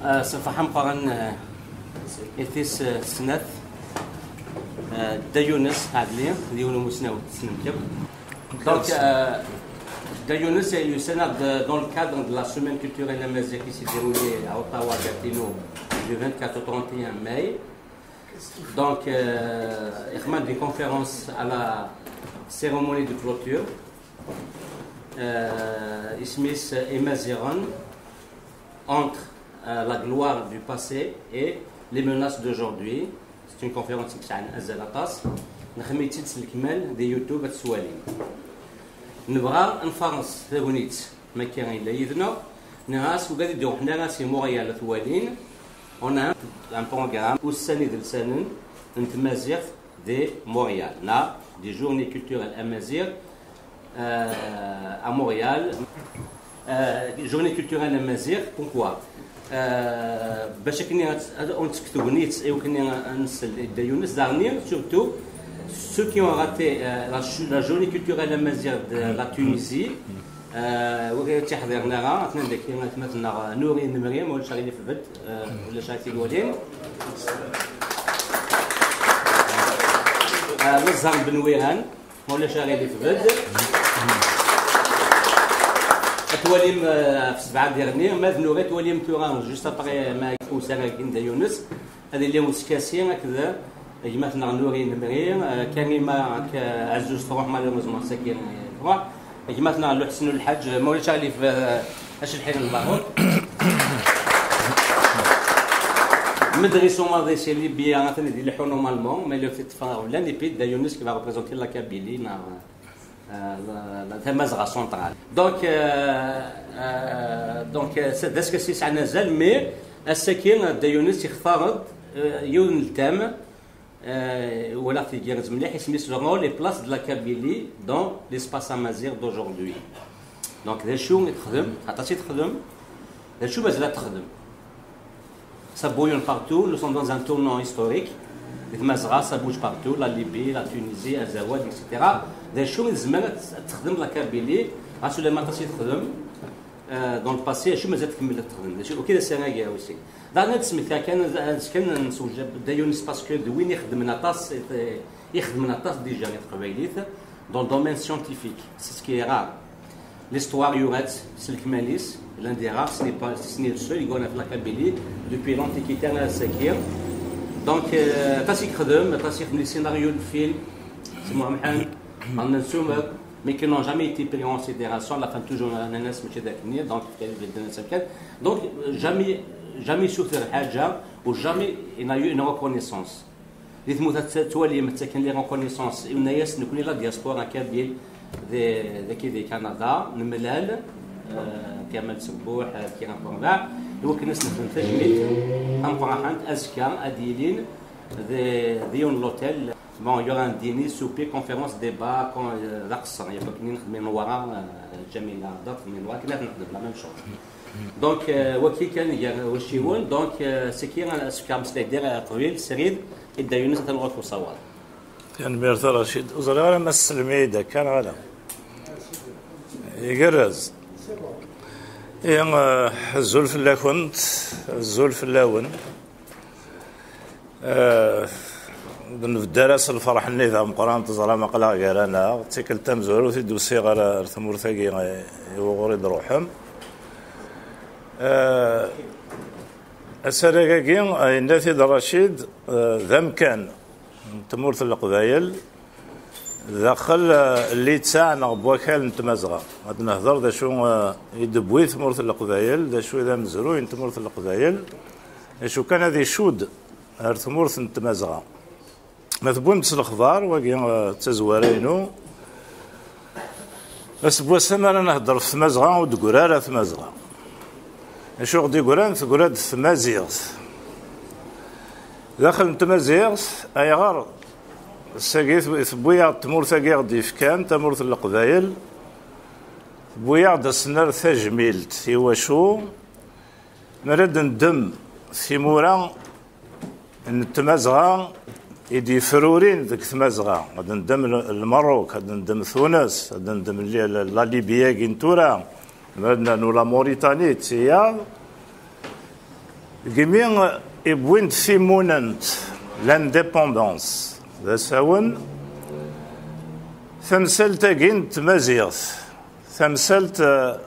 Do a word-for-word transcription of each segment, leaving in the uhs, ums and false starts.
Ṣṣbeḥ ameqqran, eh, i tis, eh, snat, eh, Dda Yunes Ɛedli, d yiwen umusnaw tessnem-t akk. Donc, euh, Dda Yunes, il est dans le cadre de la semaine culturelle amazigh qui s'est déroulée à Ottawa, Gatineau, du vingt-quatre au trente et un mai. Donc, euh, il a une conférence à la cérémonie de clôture. Euh, isem-is Imaziɣen entre, euh, la gloire du passé et les menaces d'aujourd'hui. C'est une conférence qui s'appelle Azalatas. Nexmi-tt-id s lekmal di YouTube ad tt-twalim. Nebɣa ad nfaṛes tagnit, ma akka yella yid-neɣ, nniɣ-as, ugad i d-iruḥen ara si Montréal ad t-walin. On a un, un programme ussan idelsanen n tmaziɣt de Montréal, neɣ des journées culturelles amazigh, euh, à Montréal. Euh, journée culturelle amazigh, pourquoi? Euh, bac akken ad, ad, ad nettekk tegnit i wakken ad nsel i Dda Yunes, daɣen surtout ceux qui ont raté, euh, la, la journée culturelle amazigh de la Tunisie, euh, wigi ur tt-iḥḍiren ara, atnan dagi atmaten-nneɣ Nouri Nemri, ma ulac aɣilif bed, euh, ulac ara t-id-walin. Euh, Lazzar Ben Wiran, ma ulac aɣilif bed. Ad twalim, euh, ɣef sebɛa diɣenni, ma d Nouri ad twalim tura, juste après ma ussan-agi n Dda Yunes. Ad iliɣ uskasi akked gma-tneɣ Nouri Nemri, eh, Karima, ak-, Azuz truḥ, malheureusement, saki, eh, truḥ. Gma-tneɣ Lḥusen Lḥaǧ, ma ulac aɣilif, eh, acelḥi n lbaṛud. Medris Umaḍi si Libya, atan ad ileḥḥu normalement, ma yella ur t-id-ṭṭfeɣ ɣer ɣeblan, et puis Dda Yunes qui va représenter la Kabylie, neɣ, euh, la, la, Tamazɣa centrale. Donc, euh, euh, donc, euh, c'est, d askasi yesɛan azal, mais ass-agi, euh, Dda Yunes yextar-d, euh, yiwen n thème, euh, walaɣ-t igerrez mliḥ, isem-is le rôle et place de la Kabylie dans l'espace amazigh d'aujourd'hui. Donc, d acu i texdem, aṭas i texdem, d acu mazal ad texdem. Ça bouillonne partout, nous sommes dans un tournant historique. Di Tmazɣa, ça bouge partout, la Libye, la Tunisie, Azawad, et cetera. D acu i tezmer ad, ad texdem la Kabylie, ɣas ulamma aṭas i texdem, euh, dans le passé, acu mazal tkemmel ad texdem. D acu, ok, d asarag-a aussi. Daɣen ad d-smektiɣ kan, ad, ad kan nsewjed Dda Yunes, parce que d win ixedmen aṭas, i, ixedmen aṭas déjà i teqbaylit, dans le domaine scientifique. C'est ce qui est rare. L'histoire yura-tt s lekmal-is, l'un des rares, si ce n'est pas, si ce n'est le seul, i yura ɣef la Kabylie, depuis l'Antiquité ar ass-agi. Donc, euh, aṭas i yexdem, aṭas i yexdem les scénarios de films, c'est Mohamed, Arnaud Soumer, mais qui n'ont jamais été pris en considération, à la fin toujours, euh, nnan-as mačči d akken-nni, donc, donc, euh, jamais, jamais yessuter lḥaǧa, ou jamais il n'a eu une reconnaissance. Di tmurt ad t-, twalim, ttaken les reconnaissances, yenna-yas nekkni la diaspora kabyle, d, dagi di Kanada, nemlal, euh, Kamal Sebbuḥ, euh, Kira Kurbaɛ, i wakken ad s-nexdem tajmilt tameqqrant, azekka ad d-yilin di, di yiwen n l'hôtel. Bon, il y aura un dîner, souper, conférence, débat, con-, euh, d aqeṣṣer, yak akken i nexdem i Newwara, euh, Ǧamila Ardar, txeddem i Newwara, akken ad nexdem la même chose. Donc, euh, wagi kan gar wacciwen, donc, euh, c'est qui, euh, ce qui a mis les ṭwil, srid, et Dda Yunes ad t-nɣer usawaḍ. Tanemmirt a Racid. Ur ẓriɣ ara ma tesselm-iyi-d akka neɣ ala. Igerrez. Ihi, eh, azul fell-akent, azul fell-awen. Eh, ur d-nebda ara s lferḥ-nni d ameqqran, teẓram aql-aɣ gar-aneɣ. D tikkelt tamezwarut i d-usiɣ ar, ar tmurt-agi i, i wuɣur i d-truḥem. Eh, asarag-agi, eh, yenna-t-id Racid, eh, d amkan n tmurt n Leqbayel, daxel, eh, n littaɛ neɣ n wakal n Tmazɣa. Ad nehder d acu, eh, i d-tewwi tmurt n Leqbayel, d acu i d amezruy n tmurt n Leqbayel, d acu kan ad icudd ar tmurt n Tmazɣa. Ma tewwim-d s lexbar, wagi, eh, d tazwara-inu. Aseggas-a mi ara nehder ɣef Tmazɣa, ur d-tegri ara Tmazɣa. Acu i ɣ-d-yeggran? Teggra-d tmaziɣt. Daxel n tmaziɣt, ayɣer? Ass-agi tewwi-yaɣ-d tmurt-agi i ɣ-d-yefkan, tamurt n Leqbayel, tewwi-yaɣ-d asennar tajmilt. I wacu? Mi ara d-neddem timura n Tmazɣa i d-yefrurin deg Tmazɣa, ad neddem L-, Lmerruk, ad neddem Tunes, ad neddem Li-, La, La Libye-agi n tura, ma ad nernu La Mauritanie d tiyaḍ, Deg imi i wwin-d timunent, l'indépendance, d asawen, tamsalt-agi n tmaziɣt, tamsalt, eh,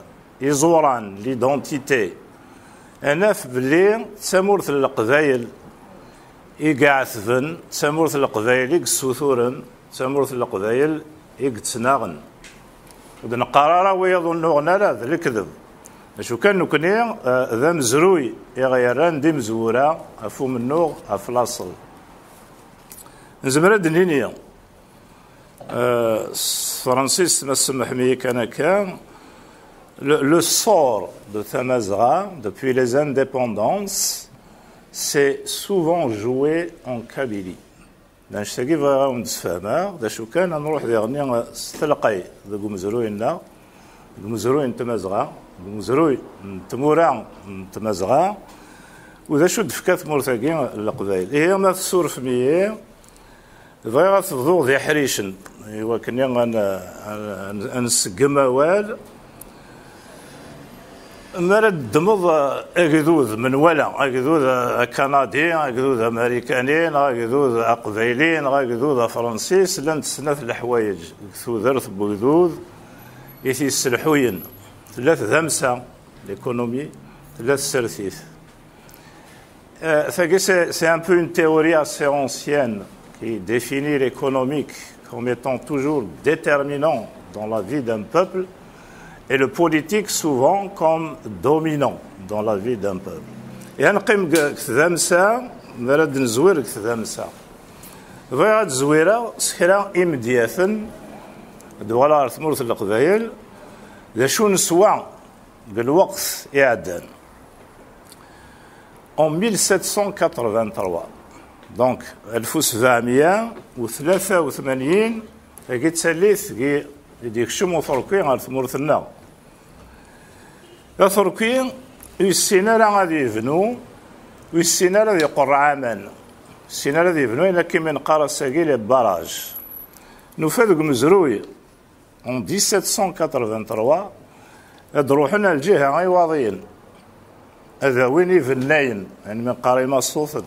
iẓuran, l'identité, ad naf belli d tamurt n Leqbayel i iɛetben, d tamurt n Leqbayel i yessuturen, d tamurt n Leqbayel i yettnaɣen. Ur d-neqqar ara wiyaḍ ur nnuɣen ara, d lekdeb. D acu kan, nekkni, eh, d amezruy i ɣ-yerran d imezwura ɣef umennuɣ, ɣef laṣel. Nezmer ad d-nini, eh, s tefransist, ma tsemḥem-iyi kan akka, le, le sort de Tamazɣa, depuis les indépendances, c'est souvent joué en Kabylie. D annect-agi bɣiɣ ad wen-d-sfehmeɣ, d acu kan, ad nruḥ diɣenni s telqay deg umezruy-nneɣ, deg umezruy n Tmazɣa, deg umezruy n tmura n Tmazɣa, u d acu d-tefka tmurt-agi n Leqbayel. Ihi, ma tessurfem-iyi, bɣiɣ ad t-bduɣ d iḥricen, i wakken ad n-, ad n-, ad nseggem awal. Mi ara d-ddmeḍ, eh, agdud menwala, agdud, eh, akanadi, agdud amarikani, neɣ agdud aqbayli, neɣ agdud afransis, llant snat leḥwayeǧ deg tudert n wegdud i t-yesselḥuyen. Tella tdamsa, l'économie, tella tsertit. Euh, c'est, c'est un peu une théorie assez ancienne qui définit l'économique comme étant toujours déterminant dans la vie d'un peuple et le politique souvent comme dominant dans la vie d'un peuple. Et ad neqqim deg tdamsa, mi ara d-nezwir deg tdamsa. Bɣiɣ ad zwireɣ s kra imedyaten, ad uɣaleɣ ɣer tmurt n Leqbayel, d acu neswa deg lweqt iɛeddan. En mille sept cent quatre-vingt-trois, donc, alef u sebɛemya u tlata u tmanyin, tagi d tallit deg i d-yekcem uturki ɣer tmurt-nneɣ. Aturki ur yessin ara ad yebnu, ur yessin ara ad iqerreɛ aman, ur yessin ara ad yebnu ayen akka i mi neqqar ass-agi les barrages. Nufa deg umezruy en dix-sept cent quatre-vingt-trois, ad ruḥen ar lǧiha Iwaḍiyen, ad awin ibennayen, ayen mi neqqar imaṣuten,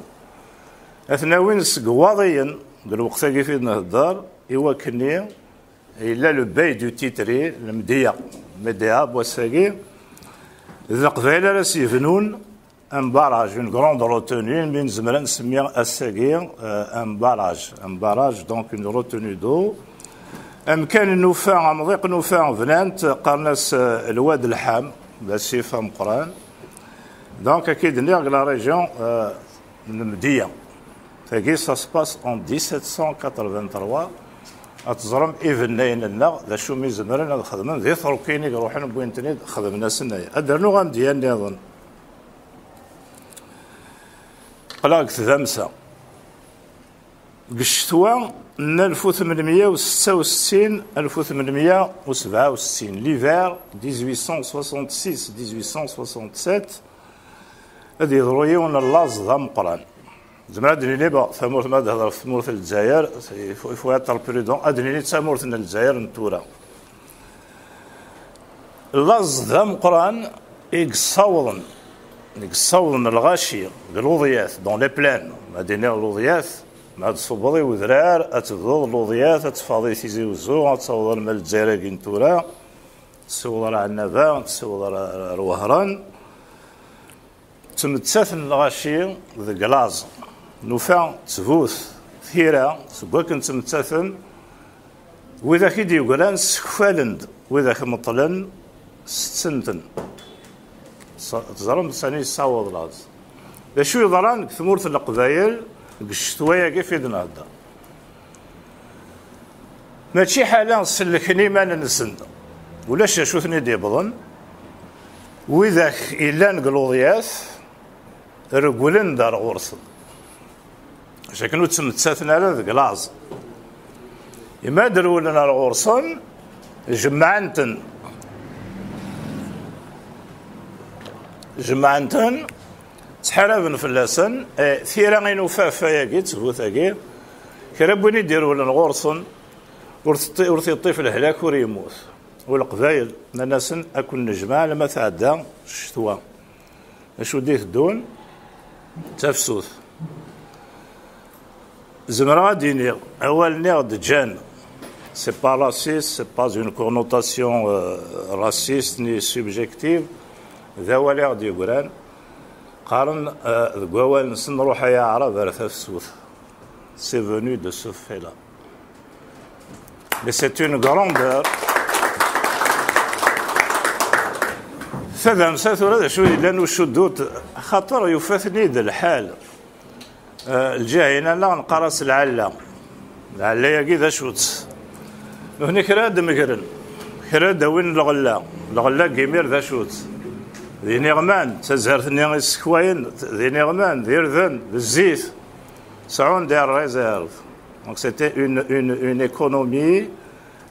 ad ten-awin seg Iwaḍiyen, deg lweqt-agi fi d-nhedder, i wakken-nni yella le bail du titre, lemdeyya, medya n wass-agi, d Leqbayel ara s-yebnun un barrage, une grande retenue, mi nezmer ad nsemmi ass-agi, euh, un barrage, un barrage, donc une retenue d'eau. Amkan nufa, amḍiq nufa, bnan-t, qqaren-as, euh, Lwad Lḥam, d asif ameqqran. Donc, akka i d-nniɣ, deg la région, euh, n Lemdeyya. Tagi, ça se passe en dix-sept cent quatre-vingt-trois. Ad teẓrem ibennayen-nneɣ, d acu mi zemren ad xedmen, d iturkiyen i iruḥen, wwin-ten-id, xedmen-asen aya. Ad d-rnuɣ amedya nniḍen. Qqleɣ deg tdamsa. Deg ccetwa n alef u tmenmya u setta u settin, alef u tmenmya u sebɛa u settin, l'hiver dix-huit cent soixante-six, dix-huit cent soixante-sept, ad yeḍru yiwen n laẓ d ameqqran. Zemreɣ ad d-nini, bon, tamurt, ma d-hedreɣ ɣef tmurt n Lezzayer, il faut, il faut être prudent, ad d-nini d tamurt n Lezzayer n tura. Laẓ d ameqqran i yessawḍen, i yessawḍen lɣaci deg luḍyat, dans les plaines, ma d-iniɣ luḍyat, ma ad tṣubbeḍ i wedrar, ad tebduḍ luḍyat, ad teffɣeḍ i Tizi Wezzu, ad tawḍeḍ arma Lezzayer-agi n tura, tessiwḍeḍ ar Ɛennaba, tessiwḍeḍ ar, ar, ar Wehran. Ttmettaten lɣaci deg laẓ. Nufa ttbut, tira, seg wakken ttmettaten, widak i d-yegran ssekfalen-d, widak meṭlen setten-ten. Sa-, teẓram sani yessaweḍ laẓ. D acu yeḍran deg tmurt n Leqbayel deg ccetwa-agi fi d-nehder? Mačči ḥala sellken iman-nsen, ulac d acu ten-id-iwwḍen. Widak yellan deg luḍyat regglen-d ar ɣur-sen, akken ur ttmettaten ara deg laẓ. Imi ad d-rewlen ar ɣur-sen, jemɛen-ten, jemɛen-ten, ttḥaraben fell-asen. Eh, tira i nufa ɣef wayagi, ttbut-agi, kra n win i d-irewlen ɣur-sen, ur teṭṭi-, ur t-iṭṭif lehlak, ur yemmut. U Leqbayel nnan-asen, ad ken-nejmeɛ alamma tɛedda ccetwa. D acu d-iteddun? Tafsut. Zemreɣ ad d-iniɣ, awal-nni ɣ-d-ǧǧan, c'est pas raciste, c'est pas une connotation euh, raciste ni subjective, d awal i ɣ-d-yeggran. Qqaren euh, deg wawal-nsen, ruḥ ay aɛrab ar tafsut. C'est venu de ce fait-là. Mais c'est une grandeur. Tadamsa tura d acu yellan ucuddut, xaṭer yufa-ten-id lḥal. Eh, lǧiha-ina neɣ neqqar-as lɛella. Lɛella-agi d acu-tt? Nutni kra ad d-megren, kra ad d-awin lɣella. Lɣella n yimir d acu-tt? D iniɣman, d tazart-nni i ssekwayen, d iniɣman, d irden, d zzit. Sɛun des réserves. Donc c'était une, une, une économie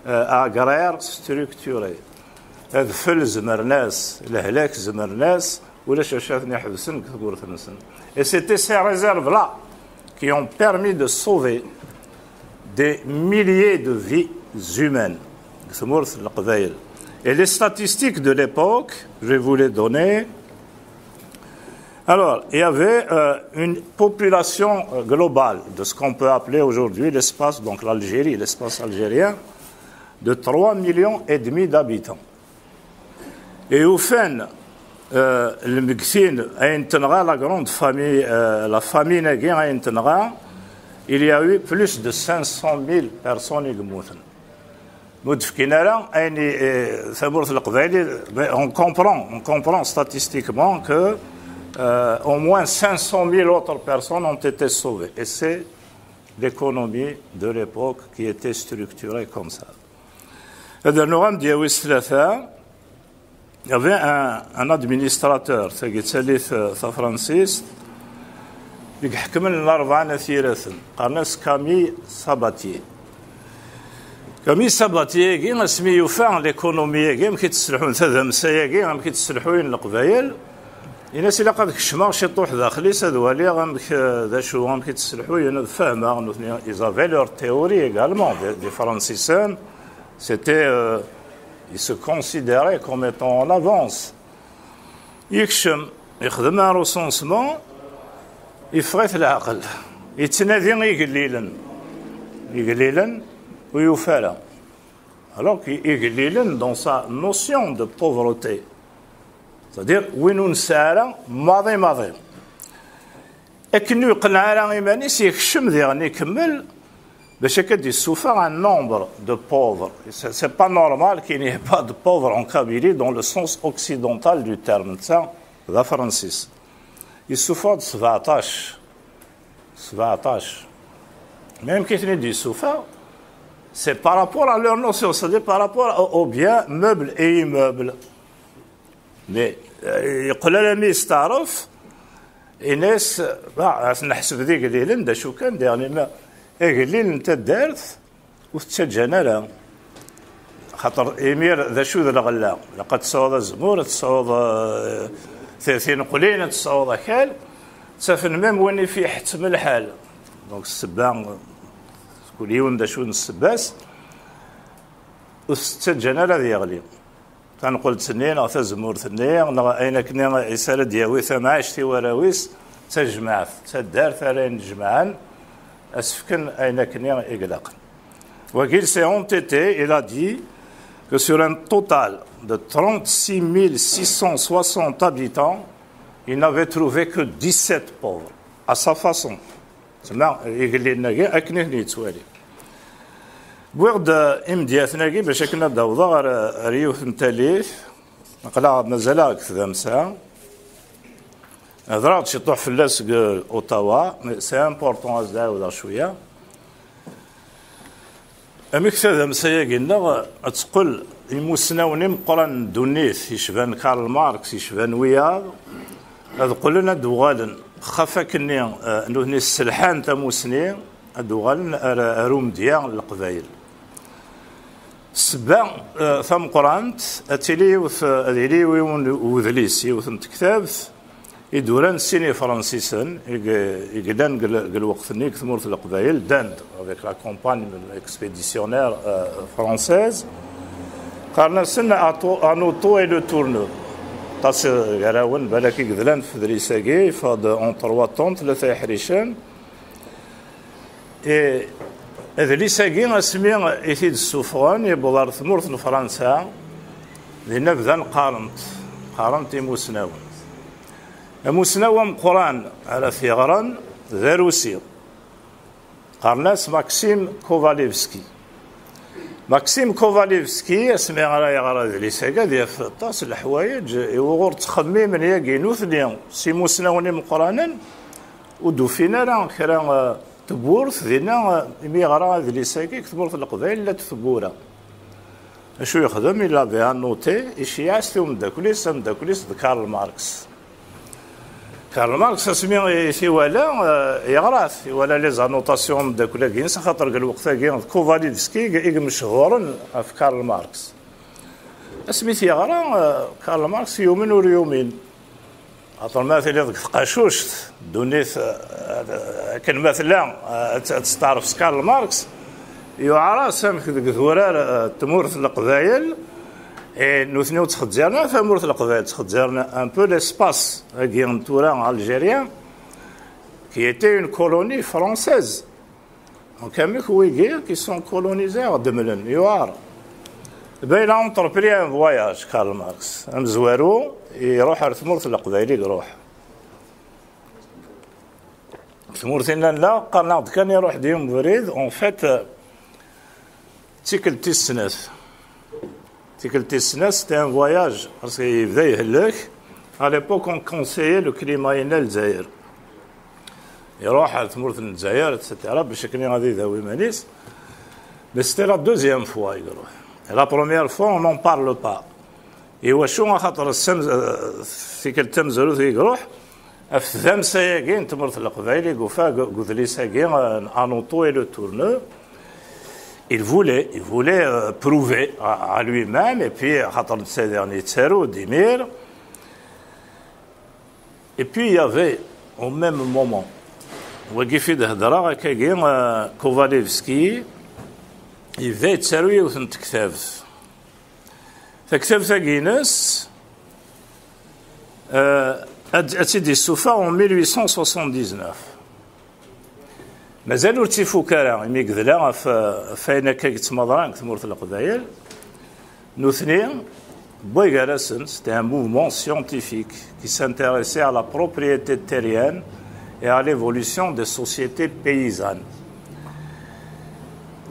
euh, agraire structurée. Adfel zemren-as, lehlak zemren-as, ulac acu ara ten-iḥebsen deg tmurt-nsen. Et c'était ces réserves-là qui ont permis de sauver des milliers de vies humaines deg tmurt n Leqbayel. Et les statistiques de l'époque, je vais vous les donner. Alors, il y avait euh, une population euh, globale de ce qu'on peut appeler aujourd'hui l'espace, donc l'Algérie, l'espace algérien, de trois millions et demi d'habitants. Et au fin, euh, المكثين, la grande famille, euh, la famille ناقي, il y a eu plus de cinq cent mille personnes qui ماتوا. Ma ur d-fkin ara ayen i, eh, tamurt n Leqbayel, mais on comprend, on comprend statistiquement que euh, au moins cinq cent mille autres personnes ont été sauvées. Et c'est l'économie de l'époque qui était structurée comme ça. Ad rnuɣ amedya wis tlata, il y avait un, un administrateur, tagi d tallit eh, tafransist, i iḥekmen Larebɛa n At Yiraten, qqaren-as Camille Sabatier. Camille Sabatier-agi, asmi yufa l'économie-agi, amek i tt-sselḥun, tadamsa-agi, amek i tt-sselḥuyen Leqbayel, ini-as ilaq ad kecmeɣ ciṭuḥ daxel-is, ad waliɣ amek, eh, d acu, amek i tt-sselḥuyen, ad fehmeɣ nutni. Ils avaient leur théorie également, des, des Francisen, c'était, euh, ils se considéraient comme étant en avance. Yekcem, yexdem un recensement, yeffeɣ-it leɛqel. Yettnadi igellilen. Igellilen, ur yufi ara. Alors que igellilen, dans sa notion de pauvreté, c'est-à-dire win ur nesɛi ara maḍi maḍi, akken ur yeqneɛ ara iman-is, yekcem diɣen ikemmel bac akka d-yessufeɣ un nombre de pauvres. C'est c'est pas normal qu'il n'y ait pas de pauvres en Kabylie dans le sens occidental du terme. Netta d afransis. Yessufeɣ-d sbeɛṭac. Sbeɛṭac. Mais amek i ten-id-yessufeɣ? C'est par rapport à leur notion, c'est-à-dire par rapport au, au bien meuble et immeuble. Mais euh, yeqqel alammi yesteɛref, ini-as, bah, ad t-neḥseb d igellilen, d acu kan, diɣen ma agellil n taddart ur t-ttaǧǧan ara. Xaṭer imir d acu d lɣella? Ilaq ad tesɛuḍ azemmur, ad tesɛuḍ eh, ti- tineqlin, ad tesɛuḍ akal. Ttafen même win i f-iḥettem lḥal. Donc ssebba, kul yiwen d acu n ssebba-s, ur t-ttaǧǧan ara ad yeɣli. Tanqelt-nni neɣ tazemmurt-nni neɣ ayen akkenni is ara d-yawi tamɛict i warraw-is, d tajmaɛt, d taddart ara yen-jemɛen, ad s-fken ayen akkenni i ilaqen. Wagi, il s'est entêté, il a dit que sur un total de trente-six mille six cent soixante habitants, il n'avait trouvé que dix-sept pauvres, à sa façon. Tsemma igellilen-agi akken i ten-yettwali. Wwiɣ-d imedyaten-agi bac akken ad d-awḍeɣ ar, ar yiwet n tallit. Aql-aɣ mazal-aɣ deg tdamsa. Hedreɣ-d ciṭuḥ fell-as deg Ottawa, mais c'est important ad s-d-ɛawdeɣ cwiya. Amek tadamsa-agi-nneɣ ad teqqel imusnawen imeqqranen n ddunit, yecban Karl Marx, yecban wiyaḍ, ad qqlen ad d-uɣalen xef akkenni eh, nutni sselḥan tamusni, ad d-uɣalen ar, ar umedya n Leqbayel. Ssebba eh, tameqqrant ad tili yiwet, ad yili yiwen n udlis, yiwet n tektabt, i d-uran sin Ifransisen i yellan deg lweqt-nni deg tmurt n Leqbayel, ddan-d avec la campagne expéditionnaire euh, française, qqaren-asen Anotau et Le Tourneux. Aṭas gar-awen balak i yedlan f udlis-agi, yeffeɣ-d en trois tomes, tlata iḥricen. E, adlis-agi, asmi i t-id-ssufɣen, yewweḍ ɣer tmurt n Fransa, dinna bdan qqaren-t, qqaren-t imusnawen. Amusnaw ameqqran ara t-yeɣren d arusi. Qqaren-as Maxim Kovalevski. Maxim Kovalevski, asmi ara yeɣra adlis-agi, ad yaf aṭas n leḥwayeǧ i wuɣur ttxemmimen yagi nutni s imusnawen imeqqranen, ur d-ufin ara kra, eh, tewwurt dinna, eh, imi yeɣra adlis-agi deg tmurt n Leqbayel, llant tewwura. Acu yexdem? Il avait annoté, iceyyeɛ-as-t i umeddakel-is, ameddakel-is d Karl Marx. Karl Marx, asmi i t-iwala, eh, yeɣra-t, iwala les annotations n umeddakel-agi-ines, axaṭer deg lweqt-agi d Kovalevski i, i imechuren ɣef Karl Marx. Asmi i t-yeɣra, eh, Karl Marx yumen ur yumin. Axaṭer ma tiliḍ deg tqacuct, ddunit, eh, akken ma tella, eh, ad, ad testeɛref s Karl Marx, yuɛer-as amek deg durar, eh, tmurt n Leqbayel, eh, nutni ur ttxezziren ara tamurt n Leqbayel, ttxezziren un peu l'espace-agi n tura Algérie, qui était une colonie française. Donc, amek wigi qui sont colonisés ɣ-d-mlen, yuɛer. Ben, il a entrepris un voyage, Karl Marx. Amezwaru, iruḥ ar tmurt n Leqbayel i iruḥ. Tmurt-inna nella, qqaren-aɣ-d kan iruḥ-d yiwen ubrid, en fait, euh, d tikkelt tis snat. Tikkelt tis snat, c'était un voyage, parce que yebda ihellek. À l'époque, on conseillait le climat-inna n Lezzayer. Iruḥ ar tmurt n Lezzayer, et cetera, bac akken ad idawi iman-is. Mais c'était la deuxième fois i iruḥ. Et la première fois, on n'en parle pas. Iwacu? Axaṭer ssam-, eh, tikkelt tamezwarut i iruḥ, ɣef tdamsa-agi n tmurt n Leqbayel i yufa deg, deg udlis-agi, eh, Annoté et Letourneux. Il voulait, il voulait, euh, prouver à, à lui-même, et puis, axaṭer netta diɣen yettaru-d imir. Et puis, il y avait, au même moment, wagi fi d-hedreɣ, akkagi, euh, Kovalevski, yebda yettaru yiwet n tektabt. Taktabt-agi-ines, euh, ad, ad tt-id-yessufeɣ en mille huit cent soixante-dix-neuf. Mazal ur tt-ifuk ara, imi yedla ɣef, ɣef wayen akka yettmaḍran deg tmurt n Leqbayel. Nutni, wway gar-asen, c'était un mouvement scientifique qui s'intéressait à la propriété terrienne et à l'évolution des sociétés paysannes.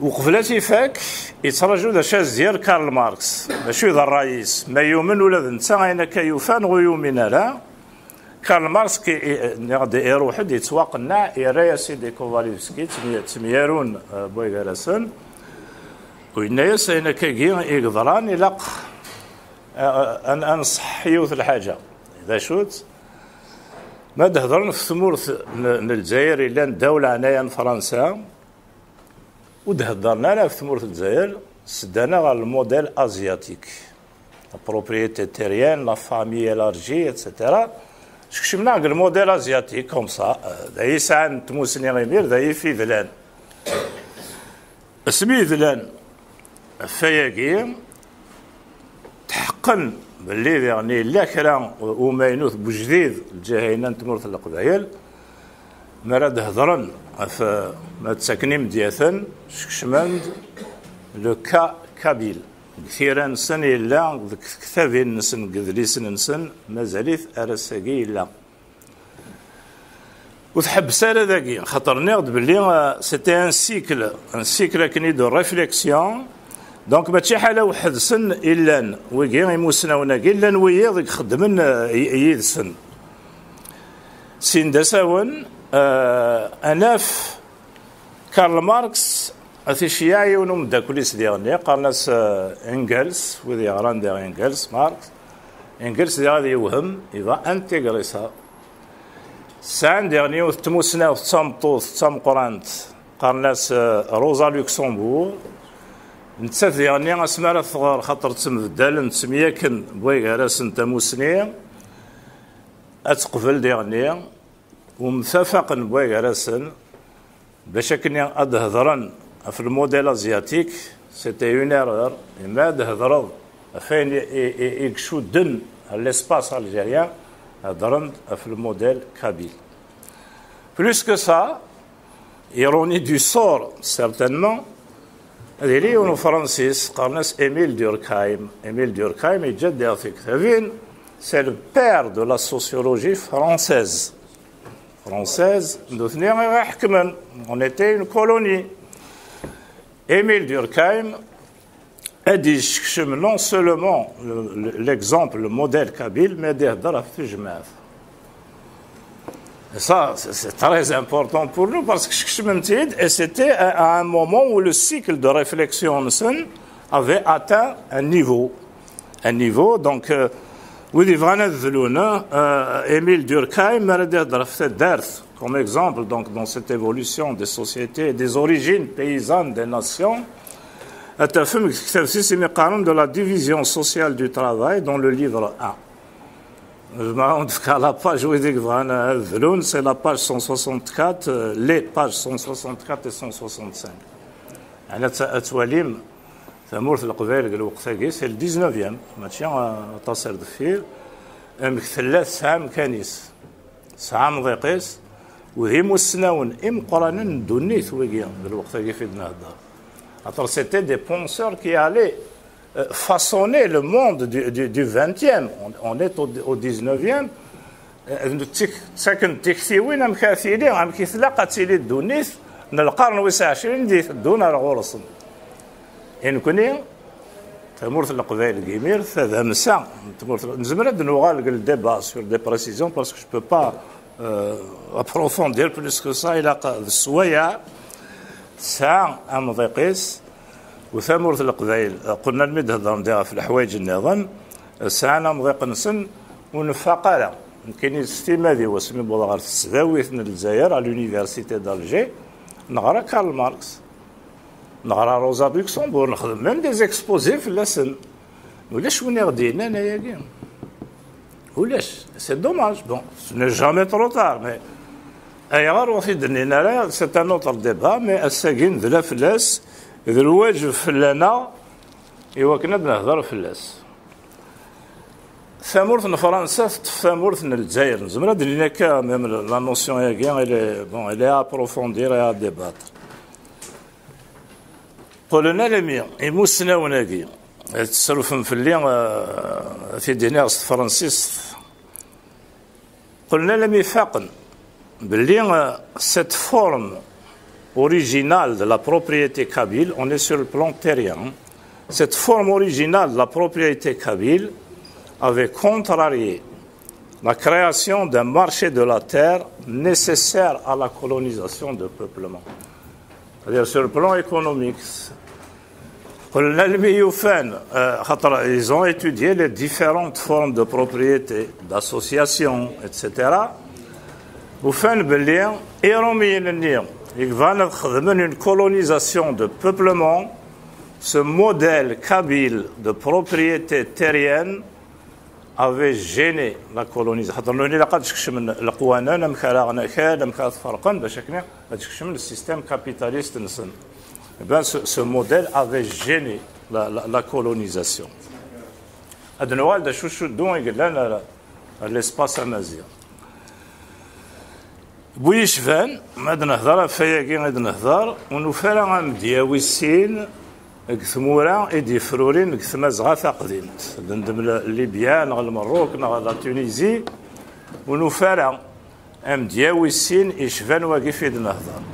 Uqbel ad t-ifak, yettraǧu d acu ad s-d-yerr Karl Marx, d acu i d ṛṛay-is, ma yumen ula d netta ayen akka yufa neɣ ur yumin ara. Karl Marx, ki-, i-, niɣ-d iruḥ-d, yettwaqenneɛ, yerra-yas-id i Kovalevski, ttemya-, ttemyarun, eh, wway gar-asen. U yenna-yas, ayen akkagi i yeḍran, ilaq, eh, eh, ad, ad nṣeḥḥ yiwet n lḥaǧa. D acu-tt? Ma d-hedren ɣef tmurt n, n Lezzayer, yellan ddaw leɛnaya n Fransa, ur d-heddren ara ɣef tmurt n Lezzayer, seddan-aɣ ɣer lmudel asiatique. La propriété terrienne, la famille élargie, et cetera. Skecmen-aɣ deg lmudel asiatique, comme ça, euh, d ayen yesɛan tmusni imir, d ayen i yedlan. Asmi yedlan ɣef wayagi, tḥeqqen belli diɣen yella kra umaynut, bujdid, lǧiha-inna n tmurt n Leqbayel, mi ara d-hedren ɣef, ma ttaken imedyaten, skecmen-d le cas kabyle. Deg tira-nsen yella, deg tektabin-nsen, deg yedlisen-nsen, mazal-it ar ass-agi yella. Ur tḥebbes ara dagi, xaṭer nniɣ-d belli, euh, c'était un cycle, un cycle akken i de réflexion. Donc, mačči ḥala weḥd-sen i llan, wigi, imusnawen-agi, llan wiyiḍ i ixeddmen, euh, y-, yid-sen. Sin d asawen, euh, ad naf Karl Marx, ad t-iceyyeɛ yiwen umeddakel-is diɣenni, qqaren-as, euh, Engels, wid yeɣran diɣ Engels, Marx. Engels diɣ ad yewhem, il va intégrer ça. Sɛan diɣen yiwet n tmusnawt d tameṭṭut d tameqqrant, qqaren-as, eh, Rosa Luxembourg. Nettat diɣenni asmi ara tɣer, xaṭer ttembeddalen, ttemyakken wway gar-asen tamusni, ad teqbel diɣenni, umtafaqen wway gar-asen, bac akken ad d-hedren ɣef lmudel asiatique, c'était une erreur. Imi ad d-hedreḍ ɣef wayen i, i, i, i icudden l'espace algérien, heddren ɣef le modèle kabyle. Plus que ça, ironie du sort, certainement, ad yili yiwen ufransis, qqaren-as Émile Durkheim. Émile Durkheim yeǧǧa-d diɣ tiktabin, c'est le père de la sociologie française. Française, nutni i ɣ-iḥekmen. On était une colonie. Émile Durkheim ad d-yessekcem non seulement le- le- l'exemple, le modèle kabyle, mais ad d-ihedder ɣef tejmaɛt. Ça, c'est c'est très important pour nous parce que sekcmen-t-id, et c'était à à un moment où le cycle de réflexion-nsen avait atteint un niveau. Un niveau, donc, euh, wid yebɣan ad dlun, euh, Émile Durkheim, mi ara d-ihedder ɣef taddart, comme exemple, donc, dans cette évolution des sociétés, des origines paysannes des nations, ad tafem deg tektabt-is imi qqaren de la division sociale du travail dans le livre un. Zemreɣ ad wen-d-fkeɣ la page wid i yebɣan ad dlun, c'est la page cent soixante-quatre, euh, les pages cent soixante-quatre et cent soixante-cinq. Yeɛni ad t- ad twalim tamurt n Leqbayel deg lweqt-agi, c'est le dix-neuvième, mačči, euh, aṭas ar deffir, amek tella tesɛa amkan-is, tesɛa amḍiq-is, u d imussnawen imeqqranen n ddunit wigi, deg lweqt-agi fi d-nehder. Aṭer, c'était des penseurs qui allaient euh, façonner le monde du, du, du vingtième. On, on est au, au dix-neuvième. Euh, ttaken tiktiwin amek ad tili, amek i tlaq ad tili ddunit n lqern wis ɛecrin d iteddun ar ɣur-sen. I nekni, tamurt n Leqbayel deg imir, tadamsa n tmurt, nezmer ad nuɣal deg le débat sur des précisions, parce que je peux pas euh, approfondir plus que ça, ilaq d sswayeɛ, tesɛa amḍiq-is, u tamurt n Leqbayel, qqlen almi d-heddren diɣ ɣef leḥwayeǧ nniḍen, sɛan amḍiq-nsen, ur nfaq ara. Nekkini s timad-iw, asmi wwḍeɣ ɣer tesdawit n Lezzayer, à l'université d'Alger, neɣra Karl Marx, neɣra Rosa Luxemburg, nexdem même des exposés fell-asen. Ulac win i ɣ-d-yennan ayagi. Ulac. C'est dommage. Bon, ce n'est jamais trop tard, mais ayɣer ur t-id-nnin ara, c'est un autre débat, mais ass-agi nedla fell-as, d lwaǧeb fell-aneɣ i wakken ad nehder fell-as. Tamurt n Fransa teṭṭef tamurt n Lezzayer. Nezmer ad d-nini akka, même la notion-agi, elle est, bon, elle est à approfondir et à débattre. Qqlen almi imussnawen-agi, ad tesrufem fell-i, euh, ad t-id-iniɣ s tefransist, qqlen almi faqen belli, euh, cette forme originale de la propriété kabyle, on est sur le plan terrien, cette forme originale de la propriété kabyle avait contrarié la création d'un marché de la terre nécessaire à la colonisation de peuplement. C'est-à-dire sur le plan économique. Qqlen almi ufan, euh, xaṭer, ils ont étudié les différentes formes de propriété, d'association, et cetera. Ufan belli Iṛumiyen-nni i yebɣan ad xedmen une colonisation de peuplement, ce modèle kabyle de propriété terrienne avait gêné la colonisation. Xaṭer nutni ilaq ad skecmen leqwanen, amek ara ɣen akal, amek ara t-ferqen, bac akken ad skecmen le système capitaliste-nsen. Eh ben, ce, ce modèle avait gêné la, la, la colonisation. Ad nuɣal d acu cuddu i yellan ar, ar l'espace amaziɣ. Bu yecban, ma d-nehder ɣef wayagi i d-nehder, ur nufi ara amedya wis sin deg tmura i d-yefrurin deg tmazɣa taqdimt. D ndem l-, Libya, neɣ Lmerruk, neɣ la Tunisie, ur nufi ara amedya wis sin yecban wagi fi d-nehder.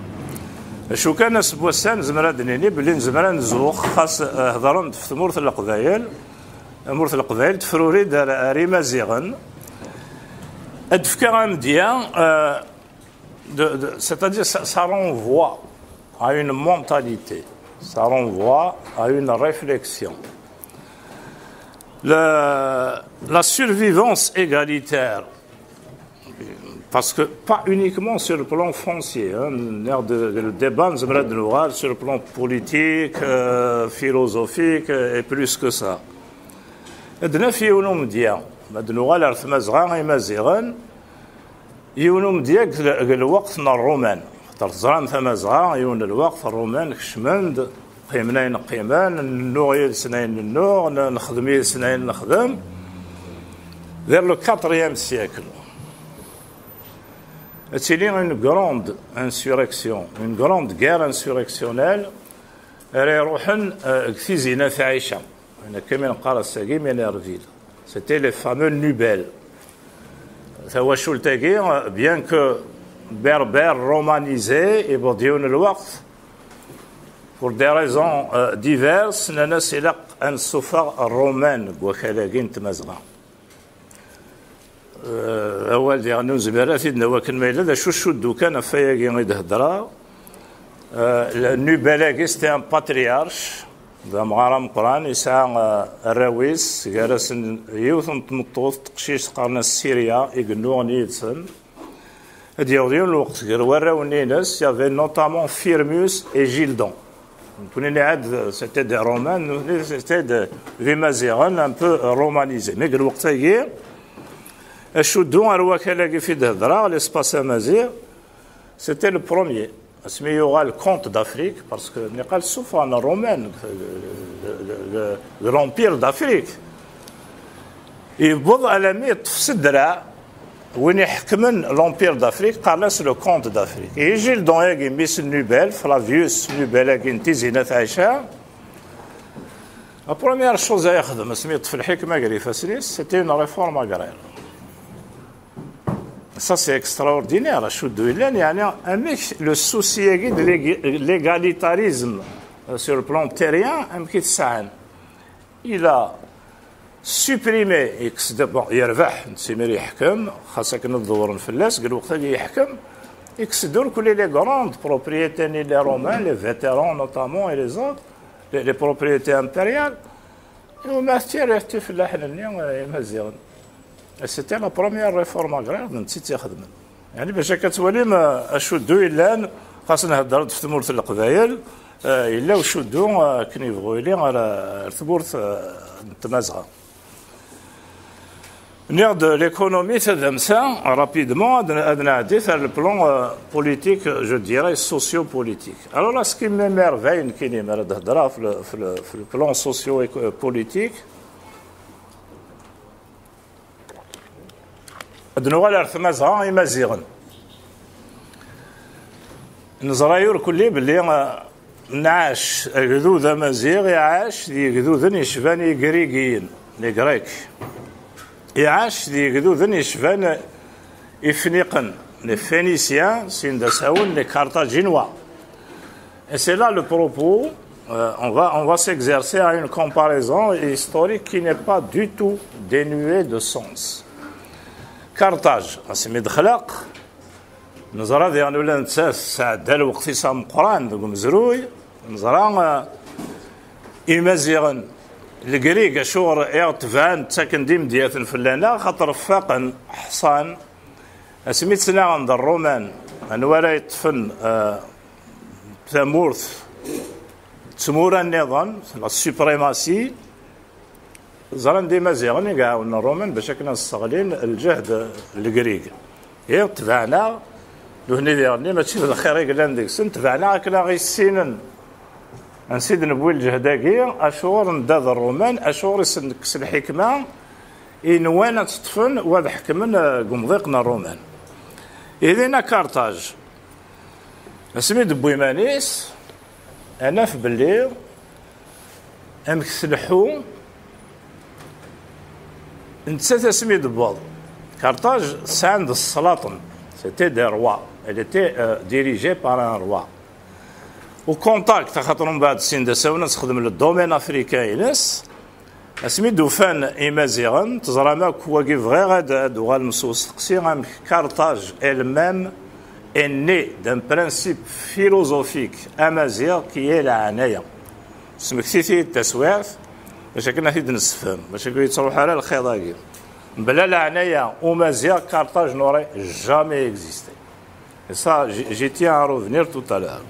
Acu kan, ass n wass-a nezmer ad d-nini belli nezmer ad nzux, xas, eh, hedren-d ɣef tmurt n Leqbayel, tamurt n Leqbayel tefruri-d ar, ar Imaziɣen. Ad d-fkeɣ amedya, euh, de, de, c'est-à-dire ça, ça renvoie à une mentalité, ça renvoie à une réflexion. Le, la survivance égalitaire, parce que pas uniquement sur le plan foncier, hein, de, de, le débat, nous aimerait de voir sur le plan politique, euh, philosophique, euh, et plus que ça. Ad naf yiwen umedya, ma d-nuɣal ar Tmazɣa Imaziɣen, yiwen umedya deg, deg lweqt n Ṛṛuman. Xaṭer teẓram Tamazɣa, yiwen n lweqt Ṛṛuman kecmen-d, qqimen ayen qqimen, nennuɣ yid-sen ayen nennuɣ, n-, nexdem yid-sen ayen nexdem. Vers le quatrième siècle, ad tili une grande insurrection, une grande guerre insurrectionnelle ara iruḥen, euh, deg Tizi n At Ɛica. Akken mi neqqar ass-agi, mi nervil. C'était les fameux Nubel. Tawacult-agi, euh, bien que berbère romanisée, et bon, yiwen lweqt, pour des raisons, euh, diverses, nnan-as ilaq ad nessufeɣ Roman deg wakal-agi n Tmazɣa. Euh, awal diɣen ur nezmir ara ad t-id-nawi akken ma yella, d acu, cuddu kan ɣef wayagi i d-heddreɣ. Euh, le Nubel-agi, c'était un patriarche, d amɣar ameqqran, yesɛa, euh, arraw-is, gar-asen yiwet n tmeṭṭut, teqcict, qqaren-as Syria, i yennuɣen yid-sen. Ad d-yaweḍ yiwen lweqt gar warraw-nni-ines, il y avait notamment Firmus et Gildon. Nekkni nɛad, c'était des Romains, nutni c'était de, d Imaziɣen un peu romanisés. Mais deg lweqt-agi, acuddu ar wakal-agi fi d-hedreɣ, l'espace amaziɣ, c'était le premier. Asmi yuɣal comte d'Afrique, parce que niqal ssufɣen Romain, de, de, de, de l'Empire d'Afrique. Yewweḍ alami yeṭṭef s ddreɛ win iḥekmen l'Empire d'Afrique, qqaren-as le comte d'Afrique. Et Gildon-agi, mmi-s n Nubel, Flavius Nubel-agi n Tizi n At Ɛica, la première chose ay yexdem asmi yeṭṭef lḥikma gar ifassen-is, c'était une réforme agraire. Ça, c'est extraordinaire, acuddu yellan, yeɛni, amek le souci-agi de l'ég-, l'égalitarisme, euh, sur le plan terrien, amek i t-sɛan. Il a supprimé, yekkes-d, bon, yerbeḥ, netta imir yeḥkem, xas akken ad dewren fell-as, deg lweqt-agi yeḥkem, yekkes-d irkelli les grandes propriétés-nni, les Romains, les vétérans notamment, et les autres, les, les propriétés impériales. Iwumi ad tt-yerr i tifellaḥin-nni, eh, Imaziɣen? C'était la première réforme agraire d netta i tt-ixedmen. Yeɛni, bac akka ad twalim, eh, acuddu yellan, xas nhedder-d ɣef tmurt n Leqbayel, eh, yella ucuddu, eh, akken yebɣu yili, ar, ar tmurt, eh, n Tmazɣa. Nniɣ-d l'économie, tadamsa, rapidement, ad, ad nɛeddi ar le plan, euh, politique, je dirais, socio-politique. Alors là, ce qui m'émerveille, nekkini, mi ara d-heddreɣ ɣef le, ɣef le, ɣef le plan socio-politique, ad nuɣal ar Tmazɣa, Imaziɣen. Neẓra irkelli belli, eh, nɛac, agdud amaziɣ iɛac d yegduden yecban igrigiyen, les Grecs. Iɛac d yegduden yecban ifniqen, les Phéniciens, syin d asawen, les Carthaginois. Et c'est là le propos, euh, on va, on va s'exercer à une comparaison historique qui n'est pas du tout dénuée de sens. Carthage, asmi d-xlaq, neẓra diɣen ula d nettat tesɛedda lweqt-is ameqqran deg umezruy. Neẓra, eh, Imaziɣen, Legrig, acuɣer i ɣ-tebɛen, ttaken-d imedyaten fell-aneɣ, xaṭer ffaqen, ḥṣan, asmi ttnaɣen d Ṛṛuman, anwa ara yeṭṭfen, eh, tamurt d tmura nniḍen, la suprématie. Ẓran d Imaziɣen i iɛawnen Ṛṛuman bac akken ad sseɣlin lǧehd n Legrig. Ihi, tebɛen-aɣ, nutni diɣen mačči d lxir i yellan deg-sen, tebɛen-aɣ akken ad ɣ-issinen ansi d-newwi lǧehd-agi, acuɣer nedda d Ṛṛuman, acuɣer i sen-nekkes lḥikma i nwan ad tt-ṭṭfen, u ad ḥekmen, eh, deg umḍiq n Ṛṛuman. Ihi dinna Karṭaj, asmi d-tewwi iman-is, ad naf belli amek tleḥḥu, nettat asmi d-tewweḍ Karṭaj, sɛan-d ṣṣlaṭen, c'était des rois, elle était, euh, dirigée par un roi. Au contact, axaṭer mbeɛd sin d asawen ad texdem le domaine africain-ines, asmi d-ufan Imaziɣen, teẓram akk wagi, bɣiɣ ad, ad uɣalem s usteqsi, amek Karṭaj elle-même est née d'un principe philosophique amaziɣ qui est leɛnaya. Smektit-iyi-d taswiɛt, bac akken ad t-id-nessefhem, bac akken ur yettruḥ ara lxiḍ-agi. Mebla leɛnaya umaziɣ, Karṭaj n'aurait jamais existé. Et ça, j'y j'y tiens à revenir tout à l'heure.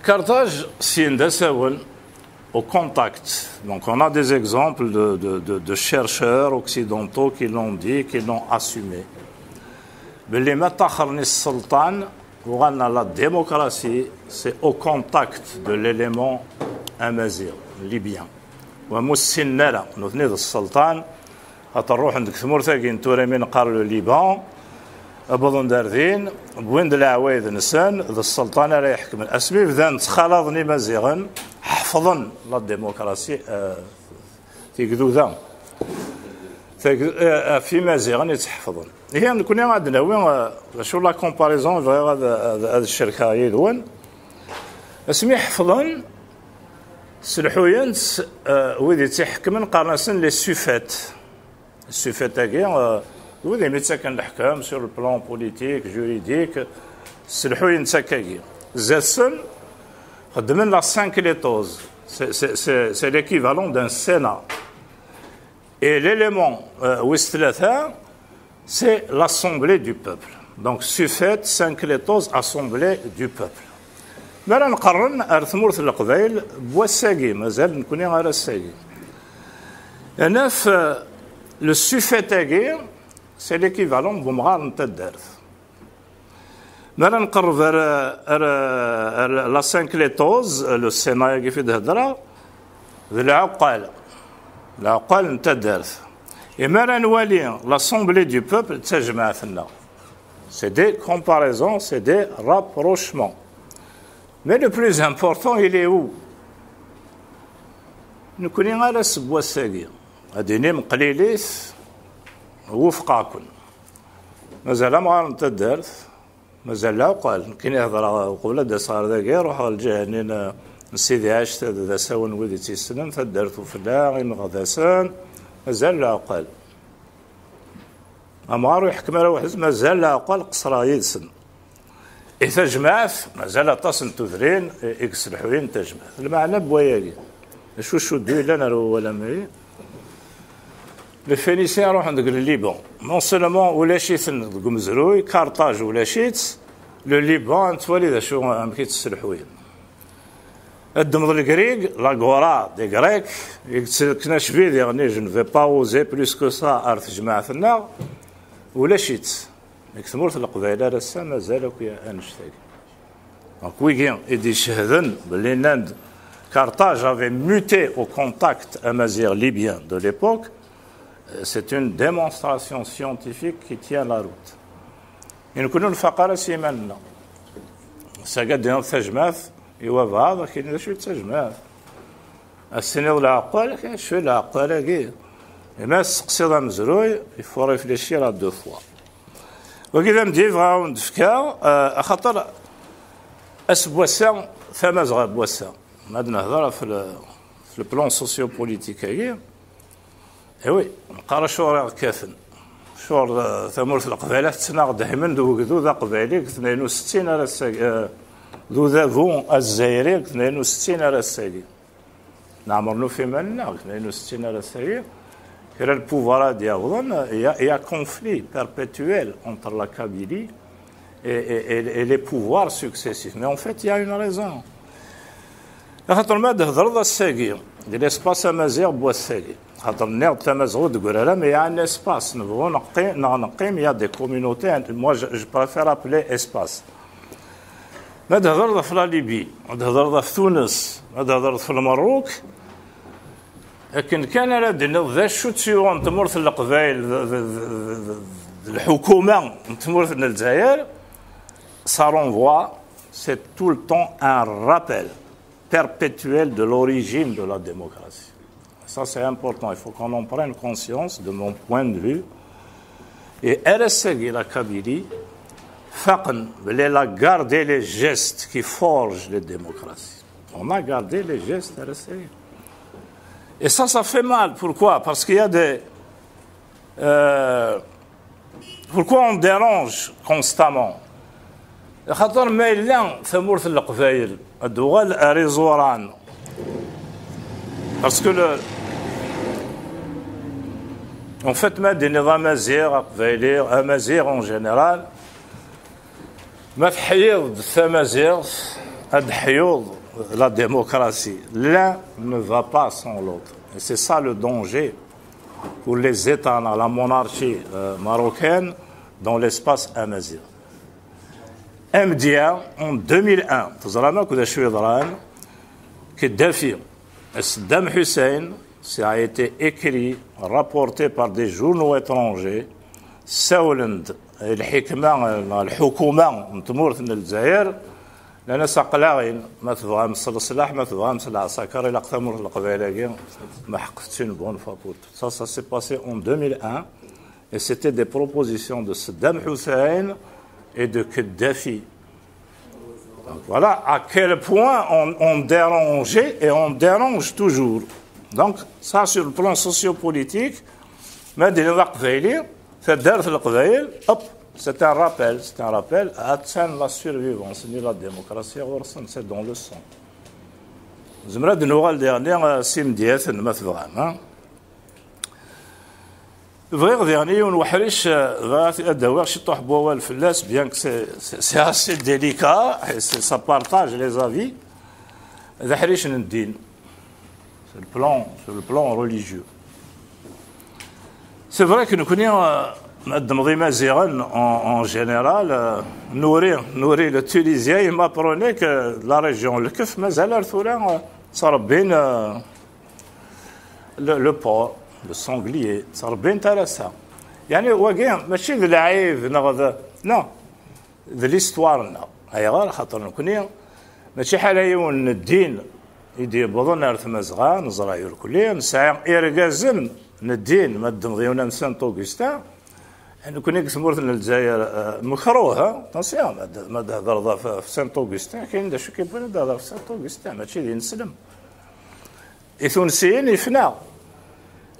Karṭaj, syin d asawen, au contact. Donc on a des exemples de, de, de, de chercheurs occidentaux qui l'ont dit, qui l'ont assumé. Belli ma ṭaxren i sselṭan, uɣalen à la démocratie, c'est au contact de l'élément amaziɣ, libyen. Wa mu ssinen ara, nutni d sselṭan, ad ruḥen deg tmurt-agi n tura mi neqqar le Liban, wwḍen-d ar din, wwin-d leɛwayed-nsen, d sselṭan ara iḥekmen. Asmi bdan ttxalaḍen Imaziɣen, ḥefḍen la démocratie, eh, tigduda. Tag-, eh, ɣef Imaziɣen i tt-ḥefḍen. Ihi, nekkni ad d-nawi, eh, d acu la comparaison bɣiɣ ad, ad, ad cerkeɣ yid-wen. Asmi ḥefḍen, sselḥuyen-tt, eh, wid i tt-iḥekmen, qqaren-asen les suffètes. Suffètes-agi, eh, d wid i mi ttaken leḥkem sur le plan politique, juridique, sselḥuyen-tt akkagi. Zdat-sen, xeddmen la syncrétose. C'est, c'est, c'est, c'est l'équivalent d'un Sénat. Et l'élément, euh, wis tlata, c'est l'Assemblée du peuple. Donc, suffète, syncrétose, Assemblée du peuple. Mi ara nqerren ar tmurt n Leqbayel, n wass-agi, mazal nekkni ar ass-agi. Naf, euh, le suffète-agi, c'est l'équivalent n umɣar n taddart. Mi ara nqerreb ar, ar, ar la syncrétose, le Sénat-agi fi d-hedreɣ, d lɛuqqal. Lɛuqqal n taddart. Et mi ara nwali l'Assemblée du peuple, d tajmaɛt-nneɣ. C'est des comparaisons, c'est des rapprochements. Mais le plus important, il est où? Nekkni ar ass n wass-agi, ad d-inim qlilit, wufqeɣ-ken. Mazal amɣar n taddart, mazal lɛuqqal. Nekkini hedreɣ uqbel ad d-aseɣ ɣer dagi, ruḥeɣ lǧiha-nni n, n Sidi Ɛic, d asawen n wid i tt-yessnen, taddart ufella, imeɣdasen, mazal lɛuqqal. Amɣar ur iḥekkem ara weḥd-s, mazal lɛuqqal qeṣṣreɣ yid-sen. I tajmaɛt, mazal aṭas n tudrin i, i yesselḥuyen tajmaɛt. Lmeɛna n wayagi, d acu cuddu yellan ar wawal-agi? Les Phéniciens ruḥen deg le Liban. Non seulement ulac-iten deg umezruy, Carthage ulac-itt, le Liban, nettwali d acu, amek i tt-sselḥuyen. Ad ddmeḍ Legrig, l'Agora des Grecs, i yettken acbid, yeɣni, je ne vais pas oser plus que ça ar tejmaɛt-nneɣ, ulac-itt. Deg tmurt n Leqbayel ar ass-a mazal akk ya-, annect-agi. Donc, wigi i d-icehden belli nnan-d Carthage avait muté au contact amaziɣ libyen de l'époque, c'est une démonstration scientifique qui tient la route. I nekkni ur nfaq ara s yiman-nneɣ. Saga d tajmaɛt i wabɛaḍ, akken d acu i d tajmaɛt. Ad s-tiniḍ lɛeqqal, akken acu i lɛeqqal-agi? Imi ad testeqsiḍ amezruy, il faut réfléchir à deux fois. Wagi d amedya i bɣiɣ ad wen-d-fkeɣ, eh, axaṭer ass n wass-a, tamazɣa n wass-a, ma d-nehder ɣef le, ɣef le plan socio-politique-agi, eh oui, neqqar acuɣer i ɣ-kkaten. Acuɣer, eh, tamurt n Leqbayel tettnaɣ daymen d ugdud aqbayli deg tnayen u settin ar ass-agi, eh, d udabu azzayri deg tnayen u settin ar ass-agi. Neɛmer nufa iman-nneɣ deg tnayen u settin ar ass-agi. Kra n lpouvoir ad d-yawḍen, il y a, il y a conflit perpétuel entre la Kabylie et, et, et, et les pouvoirs successifs. Mais en fait, il y a une raison. Axaṭer ma d-thedreḍ ass-agi, di l'espace amaziɣ n wass-agi, axaṭer nniɣ-d tamazɣut deg urar-a, mais il y a un espace, nebɣu neqqi-, neɣ neqqim, il y a des communautés, moi je, je préfère appeler espace. Ma d-thedreḍ ɣef la Libye, ma d-thedreḍ ɣef Tunes, ma d-thedreḍ ɣef Lmerruk, akken kan ara d-tiniḍ d acu tt-yuɣen tmurt n Leqbayel d, d, d, d, d lḥukuma n tmurt n Lezzayer, ça renvoie, c'est tout le temps un rappel perpétuel de l'origine de la démocratie. Ça, c'est important. Il faut qu'on en prenne conscience, de mon point de vue. Et ar ass-agi, la Kabylie, faqen belli la garde et les gestes qui forgent les démocraties. On a gardé les gestes ar ass-agi. Et ça, ça fait mal. Pourquoi? Parce qu'il y a des, euh, Pourquoi on dérange constamment? Xaṭer ma yella tamurt n Leqbayel ad d-tuɣal ar iẓuran, parce que le, en fait, ma d-tiniḍ amaziɣ, aqbayli, amaziɣ en général, ma teḥyiḍ-d tamaziɣt, ad d-teḥyuḍ la démocratie. L'un ne va pas sans l'autre. Et c'est ça le danger pour les États, la monarchie, euh, marocaine dans l'espace amaziɣ. Amedya, en deux mille un, teẓram akk d acu yeḍran, Kadhafi, Saddam Hussein, Ça a été écrit, rapporté par des journaux étrangers. Ssawlen-d lḥikma, lḥukuma n tmurt n Lezzayer, llan-as aqlaɣin, ma tebɣam s leslaḥ, ma tebɣam s leɛṣakar, ilaq tamurt n Leqbayel-agi, meḥqet une bonne fois pour toutes. Ça, ça s'est passé en deux mille un, et c'était des propositions de Saddam Hussein et de Kadhafi. Donc voilà à quel point on, on dérangeait et on dérange toujours. Donc ça, sur le plan sociopolitique, ma d-nniɣ aqbayli, taddart n Leqbayel, hop, c'est un rappel, c'est un rappel, attan la survivance ni la démocratie ɣur-sen, c'est dans le sang. Zemreɣ ad nuɣal diɣenni, euh, s imedyaten, ma tebɣam, hein. Bɣiɣ diɣen yiwen weḥric, euh, bɣiɣ ad d-awiɣ ciṭuḥ n wawal fell-as, bien que c'est, c'est, c'est assez délicat, et c'est, ça partage les avis. D aḥric n ddin, sur le plan, sur le plan religieux. C'est vrai que nekkni, euh, ma d-nemmɣi Imaziɣen, en, en général, euh, Nouri, Nouri le Tunisien, il m'apprenait que la région, Lkef, mazal ar tura, euh, ttrebbin, euh, le, le porc, le sanglier, ttrebbin-t ar ass-a. Yeɛni, wagi mačči d lɛib, neɣ d, non, d l'histoire-nneɣ. Ayɣer? Xaṭer nekkni, mačči ḥala yiwen n ddin i d-yewwḍen ar Tmazɣa, neẓra irkelli, nesɛa irgazen n ddin, ma d-nemmɣi yiwen am Saint Augustin, nekkni deg tmurt n Lezzayer, eh, mekruh, eh, attention, ma d-, ma d-hedreḍ ɣef, ɣef Saint Augustin, kayen d acu i k-yewwin ad d-hedreḍ ɣef Saint Augustin, mačči d ineslem. I tunsiyin yefna.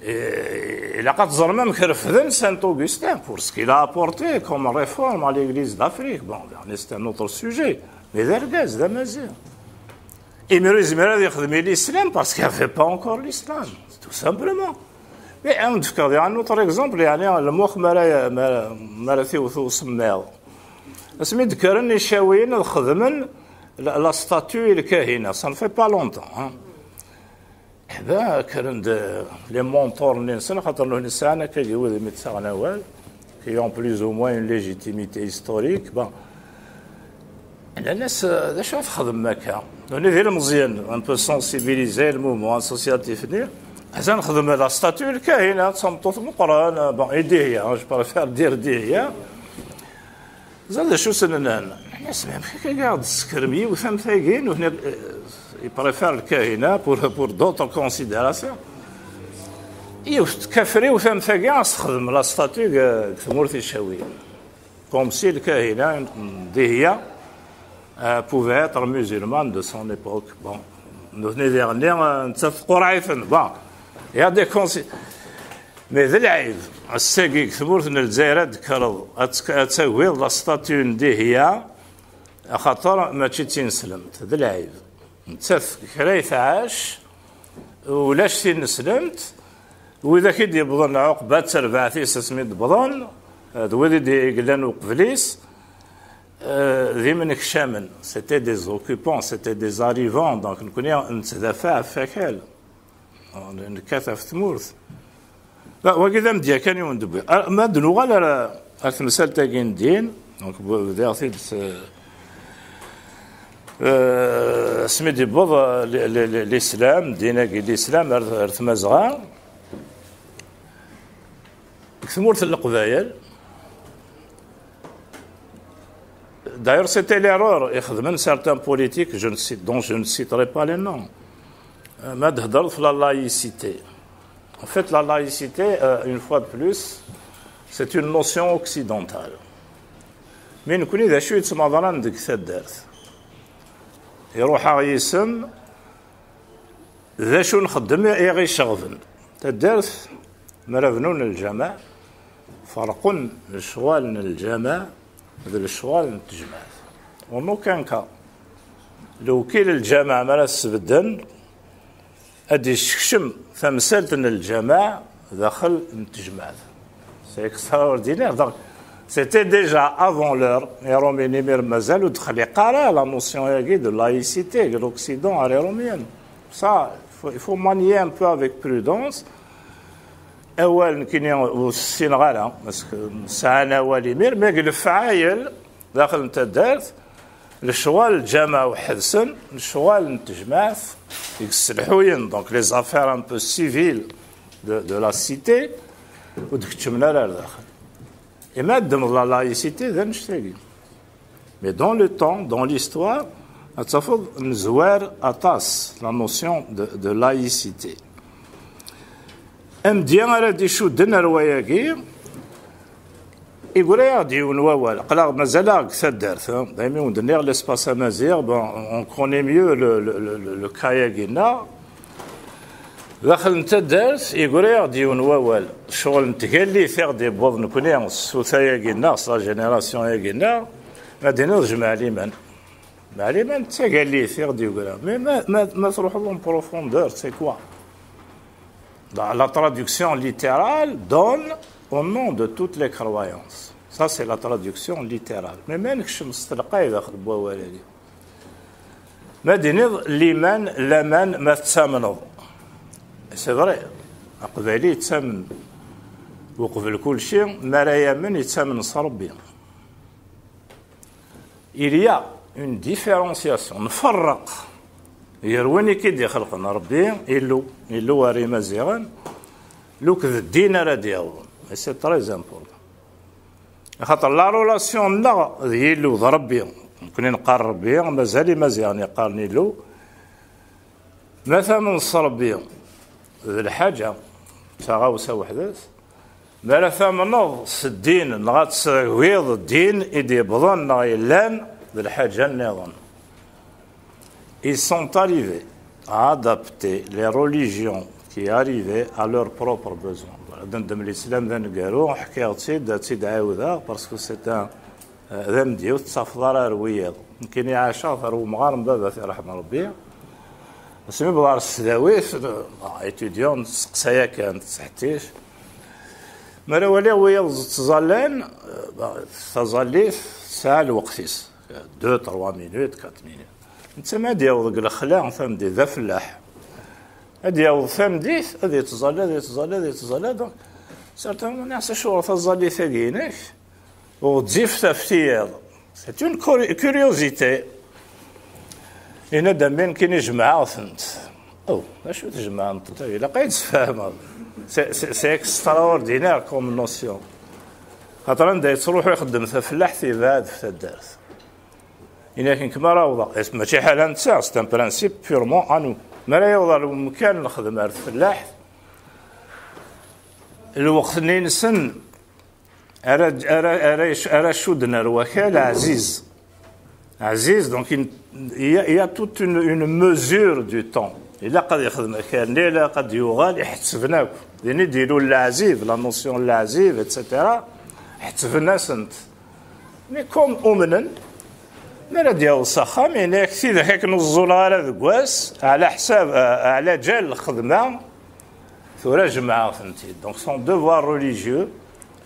I-, ilaq ad teẓrem amek refden Saint Augustin pour ce qu'il a apporté comme réforme à l'Église d'Afrique. Bon, ben, c'est un autre sujet. Mais d argaz, d amaziɣ. Imir ur yezmir ad yexdem i l'islam parce qu'il n'y avait pas encore l'islam, tout simplement. Mais ad d-fkeɣ un autre exemple, yeɛni, lmux mi ara, mi ara, mi ara t-iwet usemmiḍ. Asmi d-kkren icawiyen ad xedmen la, la statue i lkahina, ça ne fait pas longtemps, hein. Ḥba, kkren-d les mentors-nni-nsen, xaṭer nutni sɛan akkagi wid umi ttaɣen awal, qui ont plus ou moins une légitimité historique. Bon. Nnan-as, d acu ad txedmem akka? Nutni d ilmeẓyen, un peu sensibilisés, le mouvement associatif-nni. Atan xedmen la statue lkahina, d tameṭṭut meqqren, bon, i Dihya, je préfère dire Dihya. Ẓer d acu s-nnan. Nnan-as, mais amek akka i aɣ-d-tessekrem yiwet am tagi? Nutni, euh, ils préfèrent lkahina pour, pour d'autres considérations. Yiwet tkafriwt am tagi, ad s-texdem la statue deg, deg tmurt icawiyen. Comme si lkahina n Dihya, euh, pouvait être musulmane de son époque. Bon, nutni diɣenni, euh, nettat tqureɛ-iten. Bon, il y a des consi-, mais d lɛib, ass-agi deg tmurt n Lezzayer ad d-tekkreḍ, ad tt-, ad tagiḍ la statue n Dihya, axaṭer mačči d tineslemt, d lɛib. Nettat kra i tɛac, ulac tineslemt, widak i d-yewwḍen ɛuqba d terbaɛt-is asmi d-wwḍen, d wid i d-, i yellan uqbel-is, eh, d imnekcamen, c'était des occupants, c'était des arrivants, donc nekkni nettdafaɛ ɣef wakal. Nekkat ɣef tmurt. La, wagi d amedya kan i wen-d-wwiɣ. Ah, ma d-nuɣal ar, ar temsalt-agi n ddin, donc, bu-, bdiɣ-t-id s, eh, asmi d-yewweḍ, eh, li-, li-, li-, l'islam, ddin-agi, l'islam, ar, ar Tmazɣa. Deg tmurt n Leqbayel, d'ailleurs, c'était l'erreur i xedmen certains politiques, je ne cite, dont je ne citerai pas les noms. Euh, ma d-hedreḍ f la laïcité. En fait, la laïcité, euh, une fois de plus, c'est une notion occidentale. Mais nekkni d acu yettmaḍran deg taddart? Iruḥ-aɣ yisem, d acu nxeddem i ɣ-iceɣben? Taddart, mi ara bnun lǧameɛ, ferqen lecɣal n lǧameɛ d lecɣal n tejmaɛt. En aucun cas, lewkil n lǧameɛ mi ara s-bedden, ad d-yessekcem tamsalt n lǧameɛ daxel n tejmaɛt. C'est extraordinaire. Donc, c'était déjà avant l'heure. Iṛumyen imir mazal ur d-xliq ara la notion-agi de laïcité, de l'Occident, ar Iṛumyen. Ça, il faut, il faut manier un peu avec prudence. Awal nekkini ur ssineɣ ara, parce que sɛan awal imir, mais deg lefɛayel, daxel n taddart, Lecɣal n lǧameɛ weḥd-sen, lecɣal n tejmaɛt deg sselḥuyen, donc les affaires un peu civiles de, de la cité, ur d-keččmen ara ar daxel. Et ma ddmeḍ la laïcité d annect-agi. Mais dans le temps, dans l'histoire, ad tafeḍ nezwar aṭas la notion de, de laïcité. Amedya ara d-icudden ar wayagi, iggra-yaɣ-d yiwen wawal, aql-aɣ mazal-aɣ deg taddart, hein. Daymi wen-d-nniɣ l'espace amaziɣ, bon, on connaît mieux le, le, le, le, le cas-agi-nneɣ. Daxel n taddart, iggra-yaɣ-d yiwen wawal, ccɣel n tgallit i ɣ-d-yewweḍ nekni s tsuta-agi-nneɣ, s la génération-agi-nneɣ, ma d-iniḍ jmeɛ liman. Jmeɛ liman d tagallit i ɣ-d-yeggra. Mais ma, ma, ma truḥeḍ en profondeur, c'est quoi? La, la traduction littérale donne au nom de toutes les croyances. Ça, c'est la traduction littérale. Mais ma nekcem s telqay daxel n wawal-agi. Ma d-iniḍ liman, laman, ma tettamneḍ. C'est vrai. Aqbayli yettamen uqbel kulci, mi ara yamen yettamen s Rebbi. Il y a une différenciation. Nferreq gar win i k-id-ixelqen Rebbi, Illu, Illu ar Imaziɣen, luked ddin ara d-yaweḍ. Et c'est très important. Axaṭer la relation-nneɣ d Yillu, d Rebbi. Nekni neqqar Rebbi, mazal Imaziɣen yeqqaren Illu. Ma tamneḍ s Rebbi, d lḥaǧa, d taɣawsa weḥd-s. Mi ara tamneḍ s ddin, neɣ ad tagiḍ ddin i d-yewwḍen neɣ yellan, d lḥaǧa nniḍen. Ils sont arrivés à adapter les religions qui arrivaient à leurs propres besoins. Voilà, ad neddem l'islam d aneggaru, ḥkiɣ-tt-id, ad tt-id-ɛiwdeɣ, parce que c'est un, d amedya ur tettafeḍ ara ar wiyaḍ. Nekkini ɛaceɣ-t ar wemɣar n baba-t, iṛḥem Ṛebbi. Asmi wwḍeɣ ɣer tesdawit, étudiant, testeqsa yakan, tettḥettic. Mi ara waliɣ wiyaḍ ttẓallan, taẓallit tesɛa lweqt-is, deux, trois minutes, quatre minutes. Netta ma ad yaweḍ deg lexla, tameddit, d afellaḥ. Ad yaweḍ tameddit, ad yettẓalla, ad yettẓalla, ad yettẓalla. Donc, certainement, nniɣ-as, acuɣer taẓallit-agi-inek ɣezzifet ɣef tiyaḍ? C'est une curi-, curiosité. Yenna-d, a mmi, nekkini jemɛeɣ-tent. Oh, d acu tjemɛeḍ-tent? Ilaq ad yi-d-tesfehmeḍ. C'est, c'est, c'est extraordinaire comme notion. Xaṭer anda yettruḥu ixeddem tafellaḥt, yebɛed ɣef taddart. Yenna-ak, nekk mi ara awḍeɣ, mačči ḥala netta, c'est un principe purement à nous. Mi ara yaweḍ ɣer umkan n lxedma ar tfellaḥt, lweqt-nni-nsen, ara, ara, ara, ara cudden ar wakal ɛziz. Ɛziz, donc, il y a, il y a toute une, une mesure du temps. Ilaq ad yexdem akal-nni, ilaq ad yuɣal, iḥettben akk. Din i d-ilul leɛzib, la notion n leɛzib, et cetera. Ḥettben-asent. Mais comme umnen, mi ara d-yaweḍ s axxam, yenna-yak, tidak akken ur ẓẓuleɣ ara deg wass, ɛla ḥsab, ɛla ǧal lxedma, tura jemɛeɣ-tent-id. Donc son devoir religieux,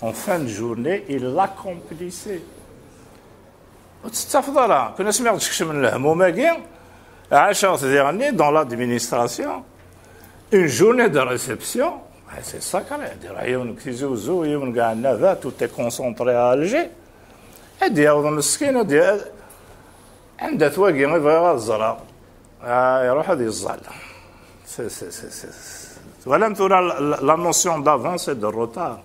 en fin de journée, il l'accomplissait. Ur tt-tettafeḍ ara. Ken asmi ɣ-d-skecmen lehmum-agi, ɛaceɣ-t diɣenni dans l'administration, une journée de réception, ah, c'est sacré. Ad iruḥ yiwen deg Tizi Uzzu, yiwen deg Ɛennaba, tout est concentré à Alger. Ad d-yaweḍ meskin, ad d-, anda-t wagi i bɣiɣ ad ẓreɣ? Ah, iruḥ ad yeẓẓal. C'est, c'est, c'est, c'est, twalam tura la, la, la notion d'avance et de retard.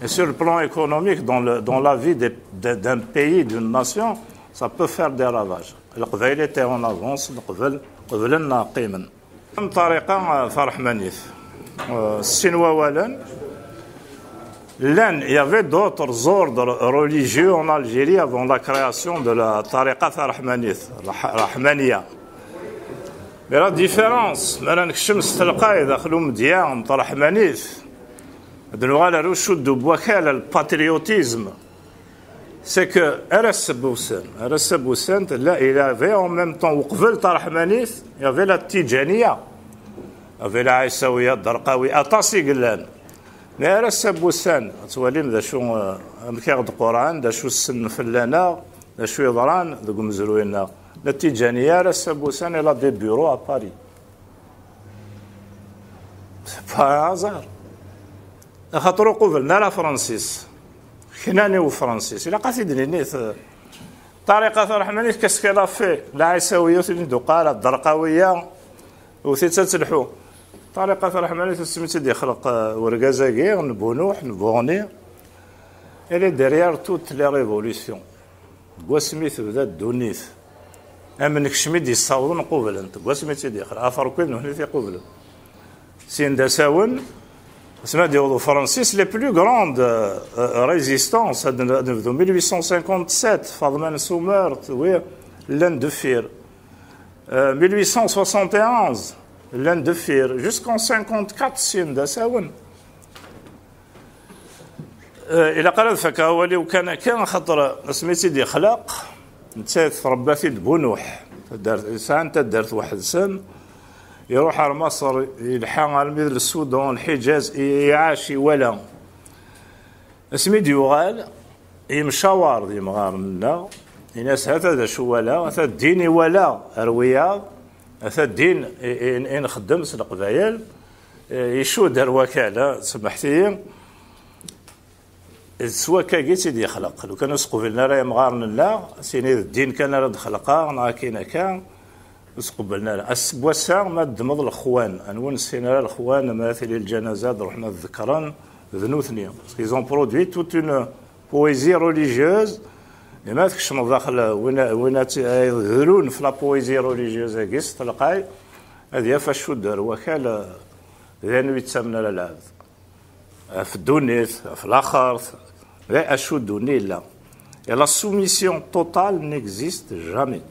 Et sur le plan économique, dans le, dans la vie des, de, d'un pays, d'une nation, ça peut faire des ravages. Leqbayel était en avance, qeblen, qeblen neɣ qqimen. Am ṭariqa, euh, taṛeḥmanit. Euh, sin wawalen. Llan, il y avait d'autres ordres religieux en Algérie avant la création de la ṭariqa taṛeḥmanit, la Ḥ-, Ṛaḥmaniya. Mais la différence, mi ara nekcem s telqay daxel umedya n tṛeḥmanit, ad nuɣal ar ucuddu n wakal, le patriotisme. C'est que ar ass n wussan, ar ass n wussan, tella, il y avait en même temps, uqbel taṛeḥmanit, il y avait la Tijaniya, il y avait la Ɛisawiya, Derqawi, aṭas i yellan. Mais ar ass n wussan, ad twalim d acu, eh, amek i ɣ-d-qurɛen, d acu ssnen fell-aneɣ, d acu yeḍran deg umezruy-nneɣ. La Tijaniya ar ass n wussan, elle a des bureaux à Paris. C'est pas un hasard. Axaṭer ur qublen ara Francis. Knan i Ufransis. Ilaq ad t-id-nini, t-, Ṭariqat Ṛeḥmanit, qu'est-ce qu'elle a fait? Lɛisawiya ur telli d-uqal, Ḍerqawiya, wwet-itt ad telḥu. Ṭariqat Ṛeḥmanit, asmi tt-id-yexleq, euh, urgaz-agi n Bunuḥ, n Buɣni, elle est derrière toutes les révolutions. Deg wasmi tebda ddunit, am nekcem i d-yessawḍen qublen-t, deg wasmi tt-id-yexleq, aferqi d nutni t-iqublen. Syin d asawen, asmi ad d-yaweḍ ufransis, les plus grandes, euh, euh, résistances, ad n-, ad nebdu mille huit cent cinquante-sept, Faḍma n Sumert, wi llan deffir. Euh, mille huit cent soixante et onze, llan deffir. Jusqu'en cinquante-quatre, syin d asawen. Euh, ilaq ara ad fakeɣ awal-iw kan akka, axaṭer asmi tt-id-yexlaq, nettat tṛebba-t-id Bunuḥ. Taddart, sɛan taddart weḥd-sen. Iruḥ ar Maṣer, yelḥa armi d Lsudan, Lḥiǧaz, i-, iɛac, iwala. Asmi d-yuɣal, yemcawar d yemɣaren-nneɣ, ini-as: "Hata d acu wala, hata ddin i wala ar wiyaḍ, hata ddin i, i, i nxeddem s Leqbayel." Eh, icudd ar wakal, eh, semḥet-iyi. D s wakkagi i tt-id-yexleq. Lukan ur s-qbilen ara yemɣaren-nneɣ, sini d ddin kan ara d-xelqeɣ, neɣ akin akka, ur s-qebblen ara. Ass n wass-a, ma ddmeḍ lexwan, anwa ur nessin ara lexwan, ma tili lǧanaza, ad ruḥen ad ḍekkren, d nutni. Parce qu'ils ont produit toute une poésie religieuse, et ma tkecmeḍ daxel, win, win ad tt-, ad yedrun f la poésie religieuse-agi, s telqay, ad yaf acu d-, ar wakal, d ayen ur yettamen ara lɛebd. Ɣef ddunit, ɣef laxert, d acu ddunit yella. Et la soumission totale n'existe jamais.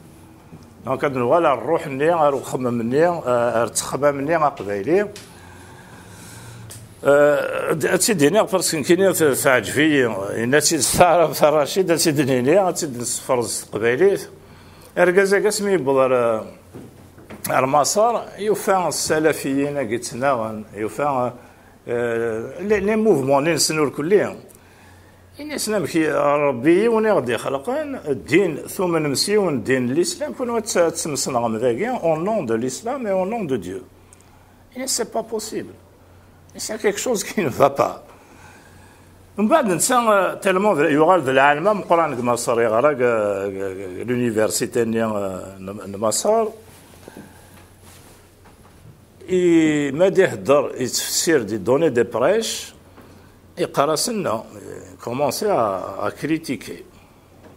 Donc, ad nuɣal ar ṛṛuḥ-nni, ar uxemmem-nni, ar ttexmam-nni aqbayli. Euh, ad, ad tt-id-iniɣ, parce que nekkini te-, teɛǧeb-iyi. Yenna-tt-id s taɛrabt a Racid, ad tt-id-nini, ad tt-id-nessefrez s teqbaylit. Argaz-agi asmi yewweḍ ar, ar Maṣer, yufa ssalafiyin-agi ttnaɣen, yufa, euh, les, les mouvements-nni-nsen ur kulli. Ini-asen: "Amek i, Ṛebbi yiwen i ɣ-d-ixelqen, ddin, tumnem s yiwen ddin n l'islam, kunwi ad t-, ad tmesneɣem dagi, au nom de l'islam et au nom de Dieu." Ini-as: "C'est pas possible. C'est quelque chose qui ne va pas." Mbeɛd netta, euh, tellement d, yuɣal d lɛalem ameqqran deg Maṣer, yeɣra deg, deg, deg l'université-nni, euh, n, n Maṣer. I, ma d-ihedder, yettfessir, d-donner des prêches, iqqar-asen non, commencer à, à critiquer.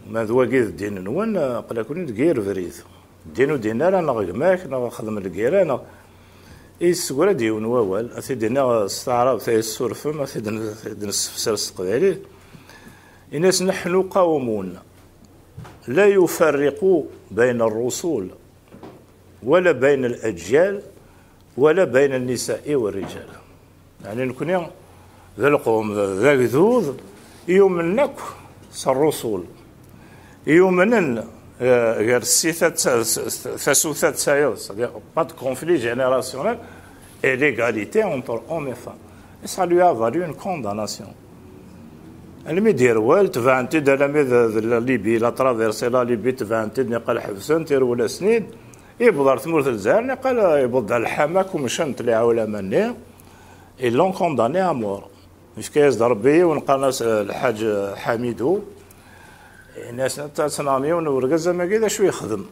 Ma d wagi d ddin-nwen, aql-aken deg yir brid. Ddin ur ddin ara, neɣ gma-k, neɣ xdem lgira, neɣ. Yessegra-d yiwen wawal, ad t-id-iniɣ s taɛrabt ay tessurfem, ad t-id-n-, ad t-id-nessefser s teqbaylit. Ini-as: "نحن قوم لا يفرق بين الرسل ولا بين الأجيال ولا بين النساء والرجال." Yeɛni nekni d lqum, d, d agdud yumnen akk s ṛṛusul. Yumnen, eh, gar ssi ta-, ta-, tasuta d tayeḍ, c'est-à-dire pas de conflit générationnel et l'égalité entre hommes et femmes. Et ça lui a valu une condamnation. Almi d-yerwel, tebɛen-t-id alami d, d la Libye, il a traversé la Libye, tebɛen-t-id, niqal ḥebsen-t, yerwel-asen-id, yewweḍ ar tmurt n Lezzayer, niqal yewweḍ-d ar lḥama, kumcen-t liɛulama-nni, ils l'ont condamné à mort. Yefka-yas-d Ṛebbi yiwen, qqaren-as, eh, Lḥaǧ Ḥamidu, ini-as: "Ad tenɣem yiwen urgaz am wagi, d acu yexdem?"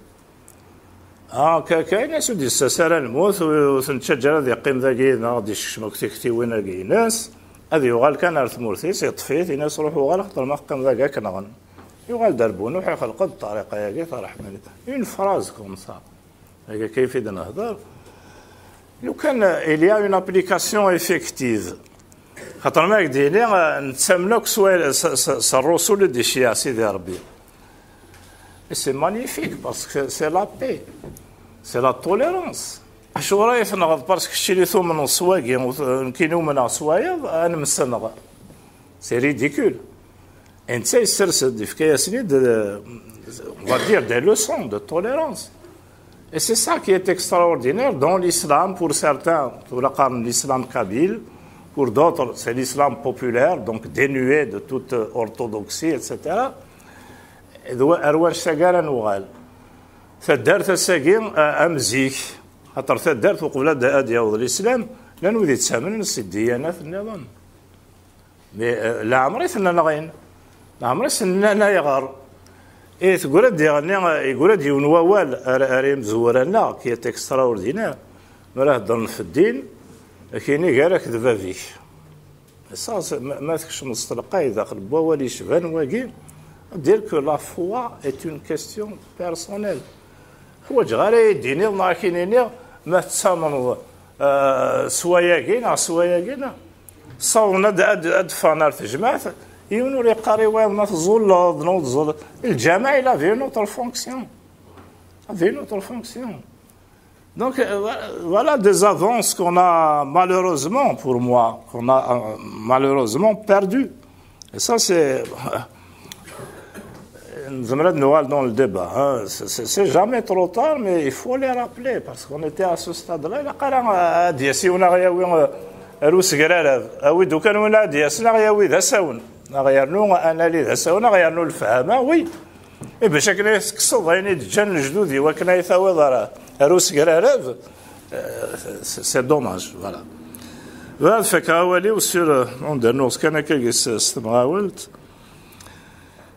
Ah, akka, akka, ini-as ur d-yessas ara lmut, ur, ur t-nettaǧǧa ara ad yeqqim dagi, neɣ ad d-yessekcem akk tiktiwin-agi-ines, ad yuɣal kan ar tmurt-is, yeṭṭef-it, ini-as: "Ruḥ uɣal, axaṭer ma teqqimeḍ dagi, ad k-nɣen." Yuɣal-d ar Bunuḥ, ixleq-d ṭṭariqa-agi taṛeḥmanit. Une phrase comme ça. Akka kayef i d-nehder. Lukan, euh, il y a une application effective. Xaṭer ma ak-d-yini, euh, nettamen akk s wa-, s, s, s ṛṛusul i d-iceyyeɛ Sidi Ṛebbi. Et c'est magnifique parce que c'est la paix, c'est la tolérance. Acuɣer ay tenɣeḍ parce que keččini tumneḍ s wagi, u t-, nekkini umneɣ s wayeḍ, ad nemsenɣ? C'est ridicule. Et netta yessers-d, yefka-yasen-id, euh, on va dire, des leçons de tolérance. Et c'est ça qui est extraordinaire dans l'islam, pour certains, tura qqaren l'islam kabyle, pour d'autres, c'est l'islam populaire, donc dénué de toute orthodoxie, et cetera. D wa-, ar wanect-agi ara nuɣal. Taddart ass-agi, a-, am zik, xaṭer taddart uqbel ad, ad yaweḍ l'islam, llan wid yettamnen s ddiyanat nniḍen. Mais, euh, leɛmer i ten-nɣin. Leɛmer i sen-nnan ayɣer. Eh, teggra-d diɣenni, yeggra-d yiwen wawal ar, ar imezwura-nneɣ, qui est extraordinaire. Mi ara heddren ɣef ddin, ad k-yini gar-ak d bab-ik. Ça, c'est, ma, ma tkecmeḍ s telqay daxel n wawal yecban wagi, dire que la foi est une question personnelle. Ḥwaǧeɣ ara yi-d-tiniḍ neɣ ad k-iniɣ ma tettamneḍ, euh, s wayagi neɣ s wayagi, neɣ ssawḍen ad, ad, ad ffɣen ar tejmaɛt, yiwen ur yeqqar i wayeḍ ma teẓẓulleḍ neɣ ur teẓẓulleḍ. Lǧameɛ, il avait une autre fonction. Il avait une autre fonction. Donc, euh, voilà des avances qu'on a malheureusement, pour moi, qu'on a, euh, malheureusement perdu. Et ça, c'est, nezmer ad nuɣal dans le débat, hein. C'est, c'est, c'est jamais trop tard, mais il faut les rappeler, parce qu'on était à ce stade-là. Ilaq ara, euh, ad d-yas yiwen ad ɣ-yawi, euh, ar usegrarab. Awi-d ukan win ad d-yasen ad ɣ-yawi d asawen. Ad ɣ-yernu anali d asawen, ad ɣ-yernu lefhama, oui. Et bac akken ay tekkseḍ ayen i d-ǧǧan lejdud-iw akken ay tawiḍ ar, ar usegrarab, euh, c'est, c'est dommage, voilà. Bɣiɣ ad fakeɣ awal-iw sur, euh, ad d-rnuɣ kan akkagi s, s temɣawelt.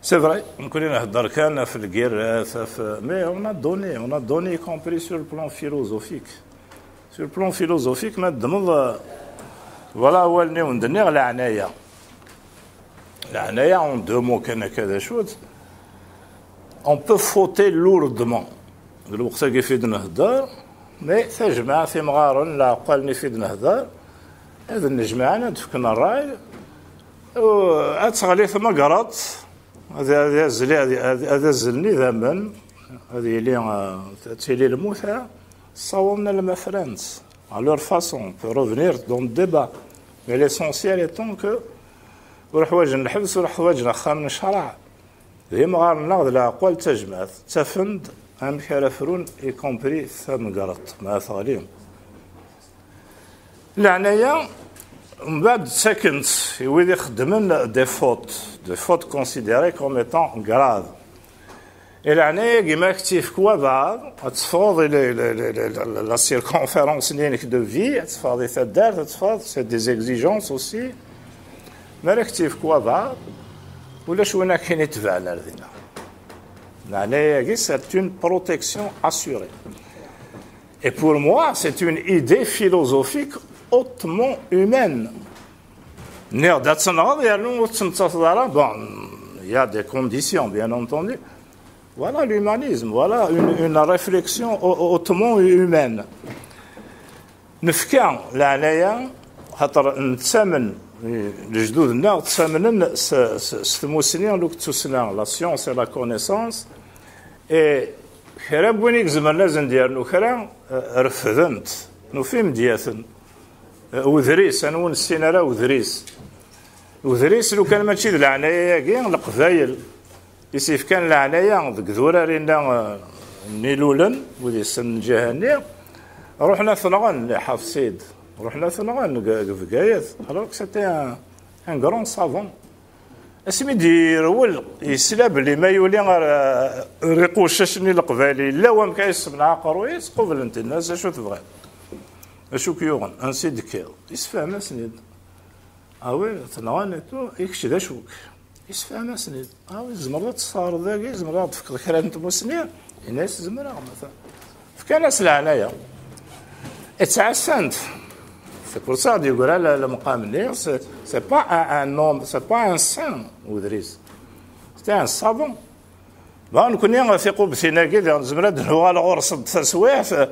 C'est vrai, nekkni nhedder kan ɣef lgirrat, ɣef, mais on a donné, on a donné, y compris sur le plan philosophique. Sur le plan philosophique, ma teddmeḍ, euh, voilà awal-nni wen-d-nniɣ, leɛnaya. Leɛnaya, en deux mots kan akka d acu-tt, on peut fauter lourdement. D lweqt-agi fi d-nehder, mais tajmaɛt, imɣaren, leɛqalen i fi d-nehder, ad nnejmaɛen, ad d-fken ṛṛay, u ad teɣli tmegreḍt, ad, ad, azli, ad, ad, ad azzlen idammen, ad yili, euh, ad tili lmuta, ssawḍen alamma fran-tt. À leur façon, on peut revenir dans le débat. Mais l'essentiel étant que ur ḥwaǧen lḥebs, ur ḥwaǧen axxam n ccreɛ. D imɣaren-nneɣ d leɛqel d tajmaɛt, ttafen-d amek ara frun, y compris tamegreḍt, ma teɣli. Leɛnaya, mbeɛd ttaken-tt i wid ixeddmen des fautes, des fautes considérées comme étant graves. I leɛnaya-agi, ma ak-tt-yefk wabɛaḍ, ad teffɣeḍ i la, la, la, la, la, la circonférence-nni-inek de vie, ad teffɣeḍ i taddart, ad teffɣeḍ, c'est des exigences aussi. Ma ara ak-tt-yefk wabɛaḍ, ulac win akken itebɛen ar dinna. Leɛnaya-agi, c'est une protection assurée. Et pour moi, c'est une idée philosophique hautement humaine. Nniɣ-d ad tenɣeḍ, yernu ur tettmettateḍ ara. Bon, il y a des conditions, bien entendu. Voilà l'humanisme, voilà une, une réflexion hau-, hautement humaine. Nefka leɛnaya, xaṭer nettamen, eh, lejdud-nneɣ ttamnen s, s, s tmussni akked tussna, la science et la connaissance, et kra n win i izemren ad sen-d-yernu kra, eh, refden-t, nufa imedyaten. Eh, udris, anwa ur nessin ara udris? Udris, lukan mačči d leɛnaya-agi, Leqbayel i s-yefkan leɛnaya deg idurar-inna, eh, n Ilulen, wid yessnen lǧiha-nni, ruḥen ad t-nɣen, les Hafsid, ruḥen ad t-nɣen deg, deg Bgayet, alors que c'était un, un grand savant. Asmi d-yerwel, yesla belli ma yuli ɣer, eh, ɣer iquccac-nni n Leqbayel, yella wamek ay yessemneɛ aqerruy-is, qublen-t, nnan-as: "Acu tebɣiḍ? Acu k-yuɣen? Ansi d-tekkiḍ?" Yessefhem-asen-id. Ah oui, tenɣan et tout, i kečč d acu-k? Yessefhem-asen-id. Ah oui, tzemreḍ ad tesseɣreḍ dagi, tzemreḍ ad d-tefkeḍ kra n tmussni? Yenna-yas: "Zemreɣ, ma ta-." Fkan-as leɛnaya. Ttɛassan-t. C'est pour ça, d-yeggra le, lemqam-nni, c'est, c'est pas un, un homme, c'est pas un saint, Udris. C'était un savant. Bon, nekkni, tiqubtin-agi, diɣ nezmer ad d-nuɣal ɣur-s taswiɛt,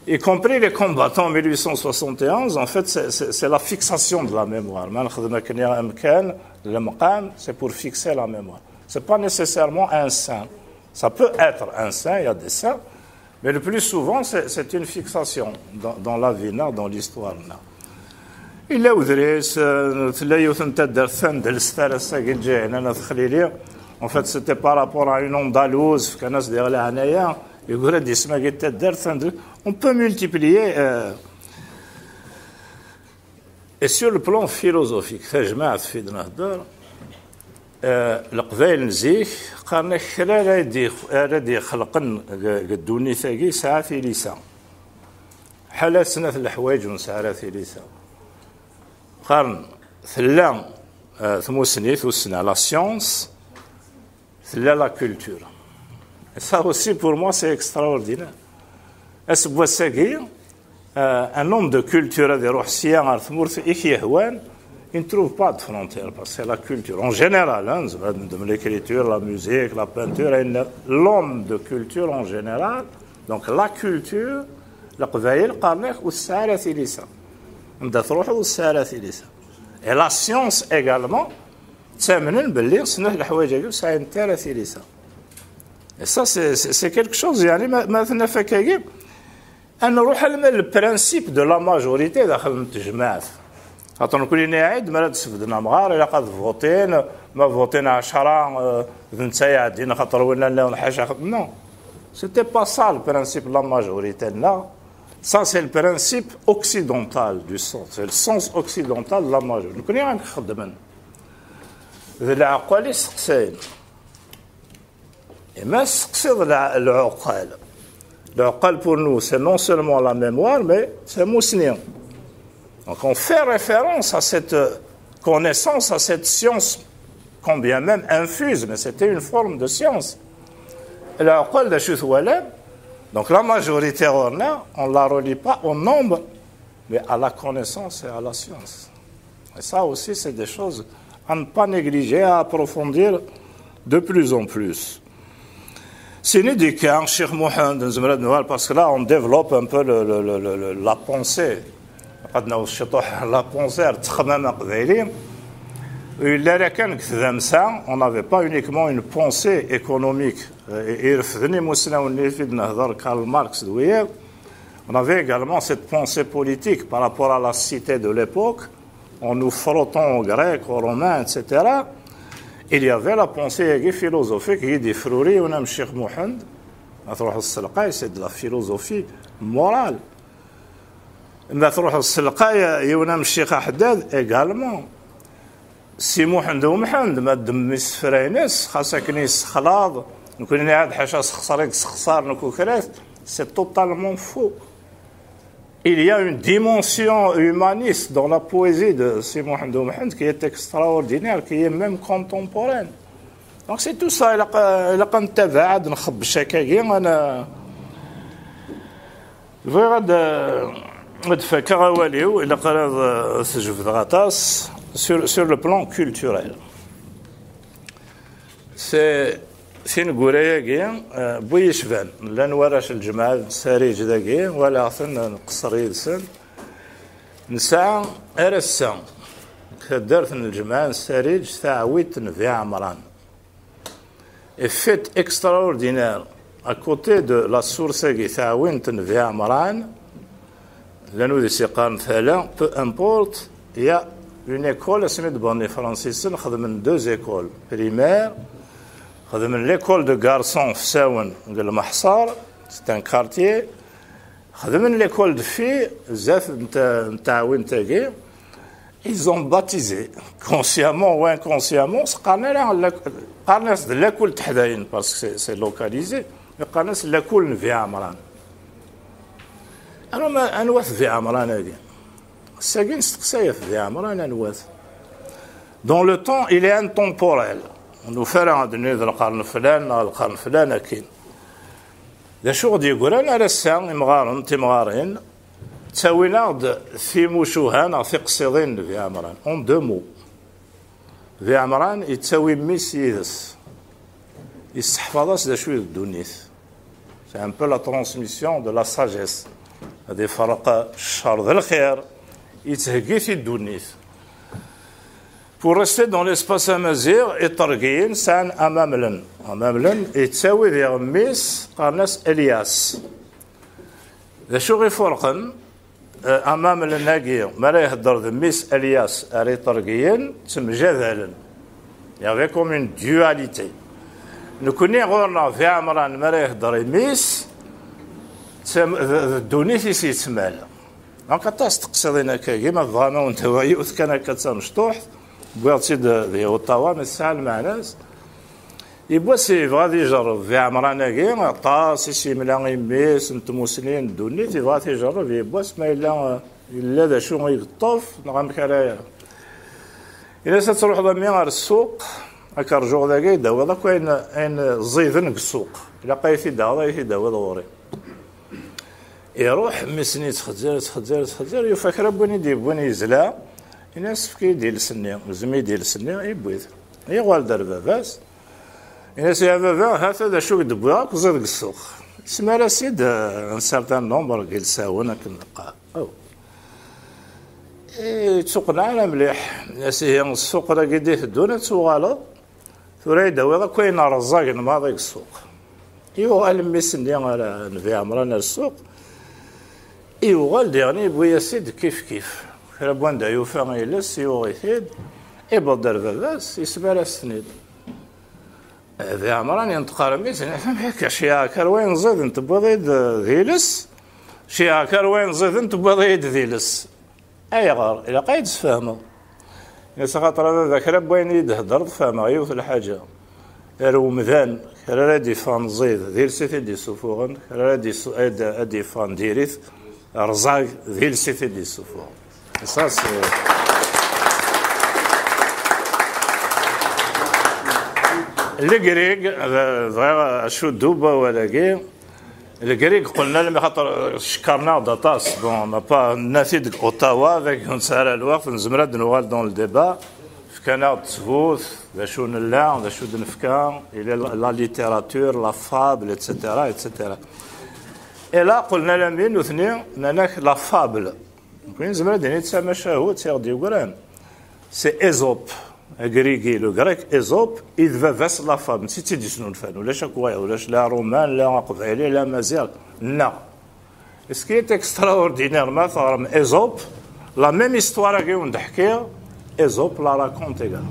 y compris les combattants en mille huit cent soixante et onze, en fait, c'est, c'est, c'est la fixation de la mémoire. Ma nexdem akken amkan, lemqam, c'est pour fixer la mémoire. C'est pas nécessairement un saint. Ça peut être un saint, il y a des saints, mais le plus souvent, c'est, c'est une fixation dans, dans la vie, dans l'histoire. Yella udris, euh, tella yiwet n taddart tandelst ar ass-agi n Ǧahina n At Xlili. En fait, c'était par rapport à une Andalouse, fkan-as diɣ leɛnaya, yeggra-d isem-agi n taddart tandelst. On peut multiplier, euh, et sur le plan philosophique, tajmaɛt fi d-nehder, eh, Leqbayel n zik, qqaren-ak kra ara d-ix-, ara d-ixelqen deg, deg ddunit-agi, yesɛa tilisa. Ḥala snat leḥwayeǧ ur nesɛi ara tilisa. Qqaren, tella, eh, tmussni, tussna, la science, tella la culture. Et ça aussi, pour moi, c'est extraordinaire. Aseggas-agi, euh, un homme de culture ad iruḥ sya ɣer tmurt i k-yehwan, il ne trouve pas de frontière, parce que c'est la culture en général, hein, l'écriture, la musique, la peinture, et l'homme de culture en général, donc la culture, Leqbayel qqaren-ak ur tesɛi ara tilisa. Anda truḥeḍ ur tesɛi ara tilisa. Et la science également, ttamnen belli snat leḥwayeǧ-agi ur sɛint ara tilisa. Et ça, c'est, c'est, c'est quelque chose, yani, ma, ma tenna fakagi, ad nruḥ alma le principe de la majorité daxel n tejmaɛt. Xaṭer nekni nɛid, mi ara d-sbedden amɣar, ilaq ad votin, ma votin ɛecra, euh, d netta iɛeddin, xaṭer winna nniḍen ḥaca. Non. C'était pas ça le principe de la majorité, non. Ça, c'est le principe occidental du sens. C'est le sens occidental de la majorité. Nekni amek xeddmen. D leɛqel i seqsayen. Et ma testeqsiḍ le, leɛqel. Leɛqel pour nous, c'est non seulement la mémoire, mais c'est tamussni. Donc on fait référence à cette connaissance, à cette science, quand bien même infuse, mais c'était une forme de science. Leɛqel d acu i twalam? Donc la majorité ɣur-neɣ, on ne la relie pas au nombre, mais à la connaissance et à la science. Et ça aussi, c'est des choses à ne pas négliger, à approfondir de plus en plus. Sini d-yekka Ccix Muḥend, nezmer ad nwali, parce que là, on développe un peu le, le, le, le, le, la pensée. Ad naweḍ ciṭuḥ la pensée ar ttexmam aqbayli. Ur yelli ara kan deg tdamsa, on n'avait pas uniquement une pensée économique. Euh, irefden imusnawen-nni i d-nehder, Karl Marx d wiyaḍ. On avait également cette pensée politique par rapport à la cité de l'époque, en nous frottant aux Grecs, aux Romains, et cetera. Il y avait la pensée philosophique qui est fruri, on a Cheikh Mohamed, c'est de la philosophie morale. Ma truḥeḍ s lqay, yiwen am Ccix Aḥeddad, également. Si Muḥend Umḥend, ma ddem isefra-ines, xas akken yessexlaḍ, nekni nɛad ḥaca sexṣar i yessexṣar nekukrat, c'est totalement faux. Il y a une dimension humaniste dans la poésie de Si Muḥend Umḥend qui est extraordinaire, qui est même contemporaine. Donc c'est tout ça, ilaq, ilaq ad nettabaɛ, ad nxebbec akkagi, ad n- Bɣiɣ ad, ad fakeɣ awal-iw, ilaq ara ad, ad t-jebdeɣ aṭas sur, sur le plan culturel. C'est tineggura-agi, euh, bu yecban, llan warrac n lǧemɛa n Sariǧ dagi, walaɣ-ten nqeṣṣer yid-sen. Nesɛa ar ass-a taddart n lǧemɛa n Sariǧ taɛwint n Bi Ɛemran. Et fait extraordinaire, à côté de la source-agi, taɛwint n Bi Ɛemran, llan wid i s-yeqqaren tala, peu importe, il y a une école, asmi d-wwḍen ifransisen, xedmen deux écoles primaires, xedmen l'école de garçons Fsawen deg Lmeḥṣer, c'est un quartier, xedmen l'école de filles, zdat n ta-, n taɛwint-agi, ils ont baptisé, consciemment ou inconsciemment, qqaren-as de l'école Teḥdayen, parce que c'est, c'est localisé, qqaren-as l'école n Bi Ɛemran. Alors, ma, anwa-t Bi Ɛemran-agi? Sagi nesteqsa-yat Bi Ɛemran anwa-t? Dans le temps, il est intemporel. Ur nufi ara ad d-nini d lqern flan, neɣ lqern flan akin. D acu i ɣ-d-yeggran ar ass-a, imɣaren, timɣarin, ttawin-aɣ-d timucuha neɣ tiqsiḍin n Bi Ɛemran, en deux mots. Bi Ɛemran yettawi mmi-s yid-s, yesseḥfaḍ-as d acu i d ddunit. C'est un peu la transmission de la sagesse. Ad iferreq ccer d lxir, yettheggi-t i ddunit. Pour rester dans l'espace amaziɣ, iṭergiyen sɛan amamlen. Amamlen yettawi diɣ mmi-s, qqaren-as Elyas. D acu i ɣ-iferqen? Eh, amamlen-agi, mi ara ihedder d mmi-s Elyas ar iṭergiyen, ttemjadalen. Il y avait comme une dualité. Nekni ɣur-neɣ Bi Ɛemran, mi ara ihedder i mmi-s, d, d ddunit i s-yettmal. Donc, aṭas teqsiḍin akkagi, ma tebɣam ad wen-d-awiɣ yiwet kan akka d tamecṭuḥt, wwiɣ-tt-id di Ottawa, mais tesɛa lmeɛna-s. Yiwwas yebɣa ad ijerreb Bi Ɛemran-agi, aṭas i s-yemla i mmi-s n tmusni n ddunit, yebɣa ad t-ijerreb yiwwas ma yella, yella d acu i yeṭṭef, neɣ amek ara. Ini-as ad truḥeḍ a mmi ar ssuq, Ad k-rǧuɣ dagi, ad d-tawiḍ akk ayen, ayen ẓiden deg ssuq. Ilaq ad iyi-t-id-tawiḍ, ad iyi-t-id-tawiḍ ɣur-i. Iruḥ, mmi-s-nni yettxezzir, yettxezzir, yettxezzir, yufa kra n win i d-yewwin yezla, ini-as: "Efk-iyi-d iles-nni, gzem-iyi-d iles-nni." Yewwi-t. Yuɣal-d ar baba-s, ini-as: "Ya baba, hata d acu i k-d-wwiɣ akk ẓid deg ssuq." Yesmar-as-id, euh, un certain nombre n yilsawen akken neqqar. Oh. Eh, ur yettuqneɛ ara mliḥ. Ini-as: "Ihi, ssuq-agi d-iteddun ad tuɣaleḍ, tura ad d-tawiḍ akk ayen rẓagen maḍi deg ssuq." Yuɣal mmi-s-nni ara Nnbi Ɛemran ar ssuq, yuɣal diɣen yewwi-yas-id kif kif. Kra n wanda yufa iles, yuɣ-it-id, iwweḍ-d ar baba-s, yesmar-as-ten-id. Nnbi Ɛemran yenṭeq ar mmi-s, yenna-as: "Amek akka, ceyɛeɣ-k ar wayen ẓiden tewwiḍ-iyi-d d iles, ceyɛeɣ-k ar wayen ẓiden tewwiḍ-iyi-d d iles. Ayɣer? Ilaq ad yi-d-tesfehmeḍ." Ini-as: "Axaṭer a baba, kra n wayen i yi-d-theddreḍ fehmeɣ yiwet n lḥaǧa. Ar umdan, kra ara d-yeffɣen ẓid, d iles i t-id-yessufuɣen, kra ara d-yessu-, ad, ad d-yeffɣen diri-t, rẓag, d iles i t-id-yessufuɣen." Ça, c'est Legrig, d-, bɣiɣ acu d-, wawal-agi. Legrig qqlen almi, xaṭer cekkren-aɣ-d aṭas. Bon, on n'a pas, nna-t-id deg Ottawa, dagi ur nesɛi ara lweqt, nezmer ad d-nuɣal dans le débat. Fkan-aɣ-d ttbut, d acu nella, d acu d-nefka, il y a la, la littérature, la fable, et cetera, et cetera. Et là, qqlen almi nutni, nnan-ak la fable. Donc, nezmer ad d-nini d tamacahut i ɣ-d-yeggran. C'est Ésope, agrigi, le grec Ésope, i d baba-s la fable, netta i tt-id-yesnulfan, ulac akk wayeḍ, ulac la roman, la aqbayli, la maziɣ, neɣ. Et ce qui est extraordinaire, ma teɣrem Ésope, la même histoire-agi i wen-d-ḥkiɣ, Ésope la raconte également.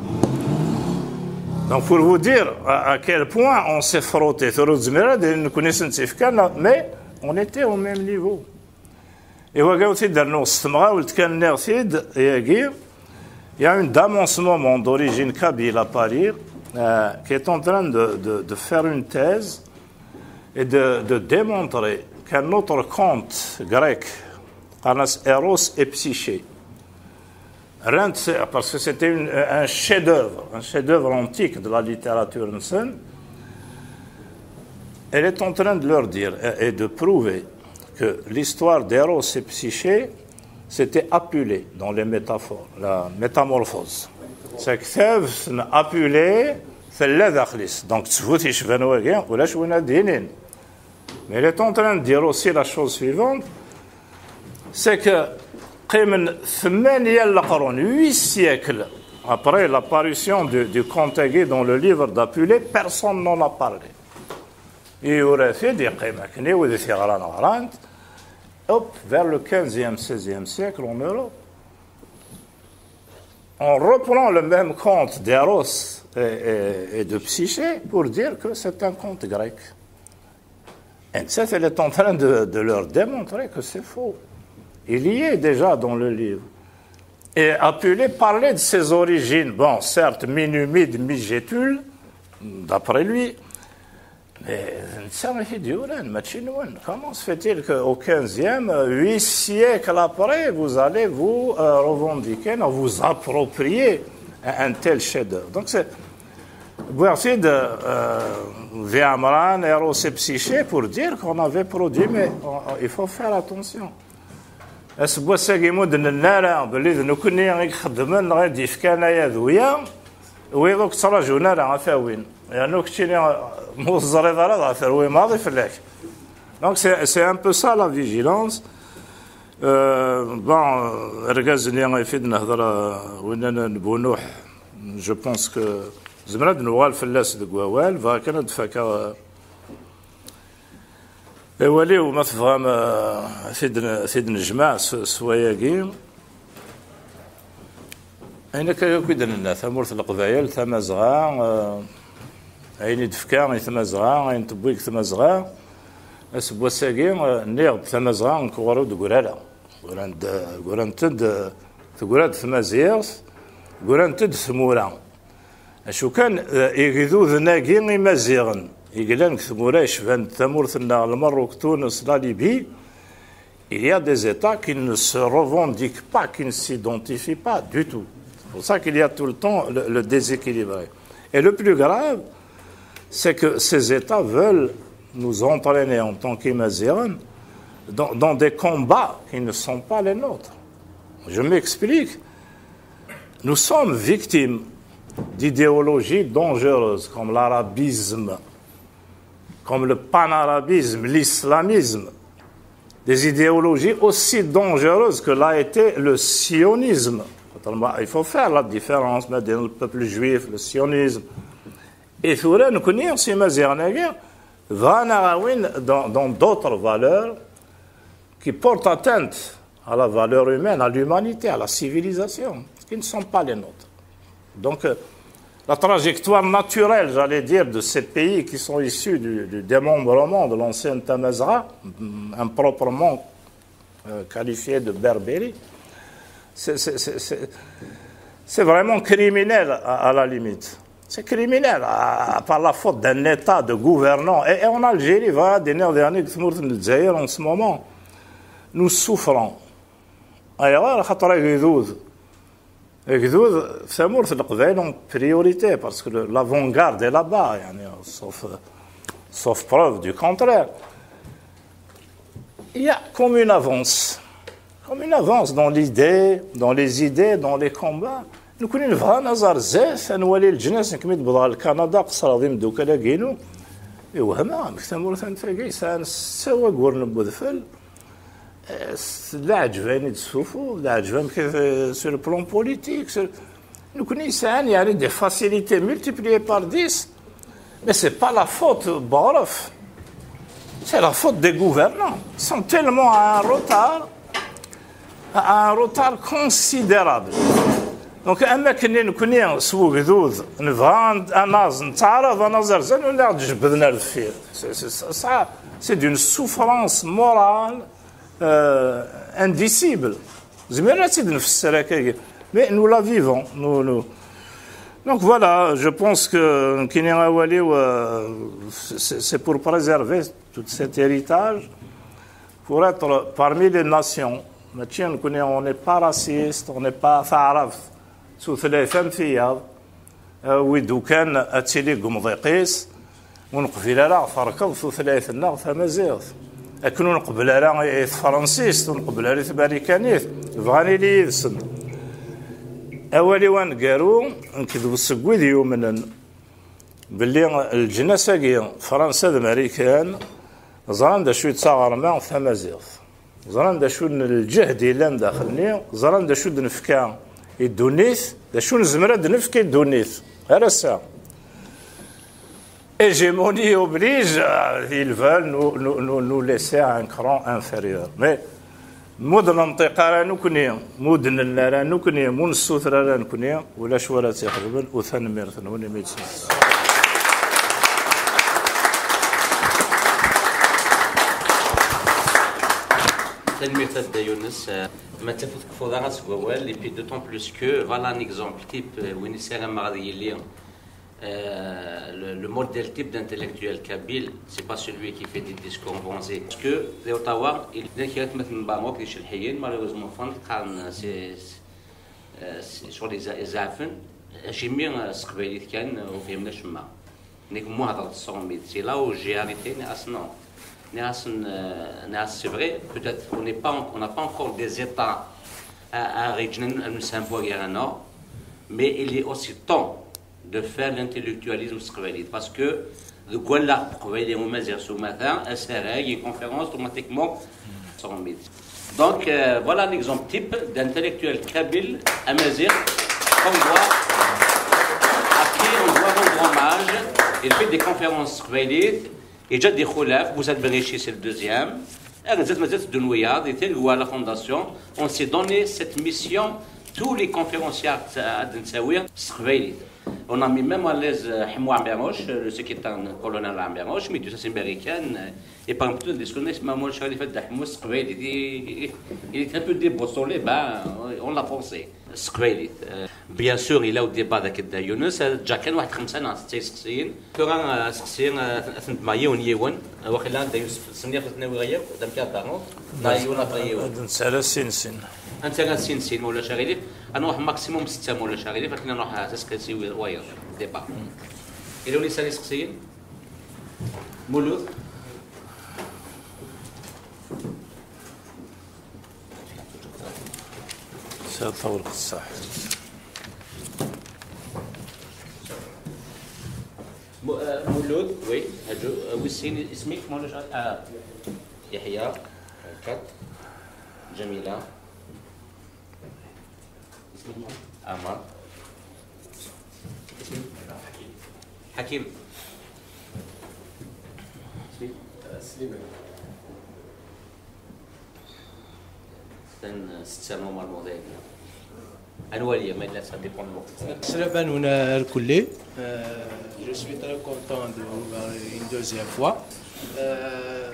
Donc, pour vous dire à, à quel point on s'est frotté, tura ur nezmir ad d-nini nekkni s-ntt-ifkan, mais on était au même niveau. I wagi ur t-id-rennuɣ s temɣawt kan, nniɣ-t-id yagi. Il y a une dame en ce moment d'origine kabyle à Paris, euh, qui est en train de, de, de faire une thèse et de, de démontrer qu'un autre conte grec, qqaren-as Eros et Psyché, rrant, parce que c'était une, un chef-d'œuvre, un chef-d'œuvre antique de la littérature ancienne. Elle est en train de leur dire et, et de prouver que l'histoire d'Eros et Psyché, c'était Apulée dans les métaphores, la métamorphose. C'est que Apulée, tella daxel-is. Donc, ttbut yecban wagi, ulac win ad d-yinin. Mais il est en train de dire aussi la chose suivante, c'est que qqimen tmanya n leqrun, huit siècles, après l'apparition du, du conte-agi dans le livre d'Apulée, personne n'en a parlé. Yura-t-id, yeqqim akken i wid i t-yeɣran ɣran-t. Hop, vers le quinzième, seizième siècle en Europe, on reprend le même conte d'Eros et, et, et de Psyché pour dire que c'est un conte grec. Et ça, elle est en train de, de leur démontrer que c'est faux. Il y est déjà dans le livre. Et Apulée parlait de ses origines. Bon, certes, mi numide, mi gétule, d'après lui, mais netta i t-id-yuran, mačči nwen. Comment se fait-il qu'au quinzième, huit siècles après, vous allez vous, euh, revendiquer, non, vous approprier un, un tel chef-d'œuvre? Donc, c'est, wwiɣ-t-id, euh, Nnbi Ɛemran, Eros et Psyché, pour dire qu'on avait produit, mais on, on, il faut faire attention. Aseggas-agi mu d-nenna ara belli d nekkni i ixeddmen neɣ i d-yefkan aya d wiya, wiyaḍ ur k-ttṛajun ara ad t-awin. Yernu keččini, ma ur teẓriḍ ara, dɣa terwi maḍi fell-ak. Donc, c'est, c'est un peu ça, la vigilance. Euh, bon, euh, argaz-nni i fi d-nehder, euh, winna n Bunuḥ, je pense que zemreɣ ad nuɣal fell-as deg wawal, bɣiɣ kan ad d-fakaɣ, euh, awal-iw, ma tebɣam, euh, ad t-id-, ad t-id-nejmeɛ s, s wayagi. Ayen akka akk i d-nenna, tamurt n Leqbayel, Tamazɣa, eh, ayen i d-tefka i Tmazɣa, ayen tewwi deg Tmazɣa, aseggas-agi, eh, nniɣ-d Tamazɣa nekk ɣur-i ur d-tegri ara. Gurant-, gurant-d, tegra-d tmaziɣt, grant-d tmura. Acu kan, eh, igduden-agi imaziɣen i yellan deg tmura yecban tamurt-nneɣ, Lmerruk, Tunes, la Libye, il y a des États qui ne se revendiquent pas, qui ne s'identifient pas du tout. C'est pour ça qu'il y a tout le temps le, le déséquilibre. Et le plus grave, c'est que ces États veulent nous entraîner en tant qu'Imaziren dans, dans des combats qui ne sont pas les nôtres. Je m'explique. Nous sommes victimes d'idéologies dangereuses comme l'arabisme, comme le panarabisme, l'islamisme, des idéologies aussi dangereuses que l'a été le sionisme. Autrement, il faut faire la différence entre le peuple juif, le sionisme. Et tura, nekkni, s Imaziɣen-agi, bɣan ad aɣ-awin dans, dans d'autres valeurs qui portent atteinte à la valeur humaine, à l'humanité, à la civilisation, qui ne sont pas les nôtres. Donc, euh, la trajectoire naturelle, j'allais dire, de ces pays qui sont issus du, du démembrement de l'ancienne Tamazra, improprement euh, qualifiée de Berbérie, c'est vraiment criminel à, à la limite. C'est criminel à, par la faute d'un État de gouvernants. Et, et en Algérie, voilà, des derniers, en ce moment, nous souffrons. Alors, خاطر agdud, agdud, tamurt n Leqbayel en priorité, parce que l'avant-garde est là-bas, يعني, sauf, sauf preuve du contraire. Il y a comme une avance, comme une avance dans l'idée, dans les idées, dans les combats. Nekkni nebɣa ad naẓer zdat, ad nwali leǧnas, nekk mi d-wwḍeɣ ɣer Kanada, qeṣṣreɣ d imeddukal-agi-inu, i wehmeɣ amek tamurt am tagi yesɛan setta wagguren n wedfel, eh, s leɛǧeb ayen i d-tessufuɣ, leɛǧeb amek, eh, sur le plan politique, sur, nekkni yesɛan, yeɛni, des facilités multipliées par dix, mais c'est pas la faute n Beɣref, c'est la faute des gouvernants. Ils sont tellement à un retard, à un retard considérable. Donc, am akken nekkni s wegdud nebɣa ad naẓ, nettɛaraḍ ad naẓ ar zdat, wala ɣ-d-jebbden ar deffir. C'est d'une souffrance morale euh, indicible. Zemren ad tt-id-nfesser akkagi. Mais nous la vivons. Nous, nous. Donc voilà, je pense que nekkini awal-iw, euh, c'est pour préserver tout cet héritage, pour être parmi les nations. Mačči nekkni, on n'est pas raciste, on n'est pas taɛrabt, tutlayt am tiyaḍ. Awi-d ukan ad tili deg umḍiq-is, ur neqbil ara terkeḍ tutlayt-nneɣ tamaziɣt. Akken ur neqbel ara i tefransist, ur neqbel ara i tmarikanit, bɣan ili yid-sen. Awal-iw aneggaru, nekk d seg wid yumnen belli leǧnas-agi, Fransa d Marikan, ẓran d acu i d taɣerma tamaziɣt. Ẓran d acu n lǧehd yellan daxel-nni, ẓran d acu d-nefka i ddunit, d acu nezmer ad d-nefk i ddunit. Ar ass-a, hégémonie oblige, euh, ils veulent nous, nous, nous, nous laisser à un cran inférieur. Mais, mu d-nenṭiq ara nekkni, mu d-nenna ara nekkni, mu nessuter ara nekkni, ulac wara tt-ixedmen, u tanemmirt-nwen imi d-tessuter. Tanemmirt a Dda Yunes. Ma d tafut kfuḍ ara seg wawal, et puis d'autant plus que, voilà un exemple type, euh, win i ssarameɣ ad yili, euh, le, le modèle type d'intellectuel kabyle, c'est pas celui qui fait des discours en français. Parce que, di Ottawa, il y a kra n tmatin n Maroc d icelḥiyen, malheureusement, fan, qqaren, c'est, c'est, euh, c'est sur les, les zafen, acimi, euh, s teqbaylit kan, euh, ur fhimen acemma. Nekk mu hedreɣ s Ṛumi, c'est là où j'ai arrêté, nniɣ-as non. Nniɣ-asen, euh, nniɣ-as, c'est vrai, peut-être on n'est pas en-, on n'a pas encore des États à, à région, à nous, mais il est aussi temps de faire l'intellectualisme s teqbaylit, parce que deg wallaɣ n teqbaylit umaziɣ s umata, asarag, une conférence, automatiquement, s Ṛumi. Donc, euh, voilà un exemple type d'intellectuel kabyle, amaziɣ, qu'on doit, à qui on doit rendre hommage. Il fait des conférences s teqbaylit, yeǧǧa-d ixulaf, Buzad Berrichi, c'est le deuxième. Ar nettat mazal teddun wiyaḍ, di Tergwa, la fondation, on s'est donné cette mission, tous les conférenciers ad, ad nettawi s teqbaylit. On a mis même à l'aise, euh, Ḥemmu Ɛmiruc, euh, le secrétaire n colonel Ɛmiruc, mi d-yusa si Marikan, euh, et parmi tout le discours, ma Ḥemmu Ɛmiruc, Ḥalifa Dda Ḥemmu s teqbaylit, il, il, il est un peu déboussolé, ben, on l'a forcé. S teqbaylit. Euh, bien sûr, yella udibba deg Dda Yunes, euh, ǧǧa kan waḥed xemsa neɣ setta iseqsiyen. Tura, euh, aseqsi, euh, ad t-ddmeɣ yiwen yiwen. Euh, waqila Dda Yusef, s-, nniɣ-t ad t-nawiɣ yakk, d amek ara d-ternuḍ? Neɣ yiwen après yiwen? Ad nettara sin sin. Ad nettara sin sin, ma ulac aɣilif. Ad nruḥ maximum ستة, ma ulac aɣilif, akken ad nruḥ s asqisi wi-, wayeḍ, départ. Yella win yesɛan iseqsiyen? Mulud? Sɛiḍ Ṭawel Qessaḥ. Mu-, euh, Mulud, oui, Hadjou, euh, wis sin, isem-ik, ma ulac aɣilif? Ah, Yahya, quatre, Jamila. Amar. Hakim. Sliman. Stan, ستة normalement دايما. Anwa اللي ما إلا ça dépend de الوقت. Sliman, on a reculé. Euh, je suis très content de vous voir une deuxième fois. Euh,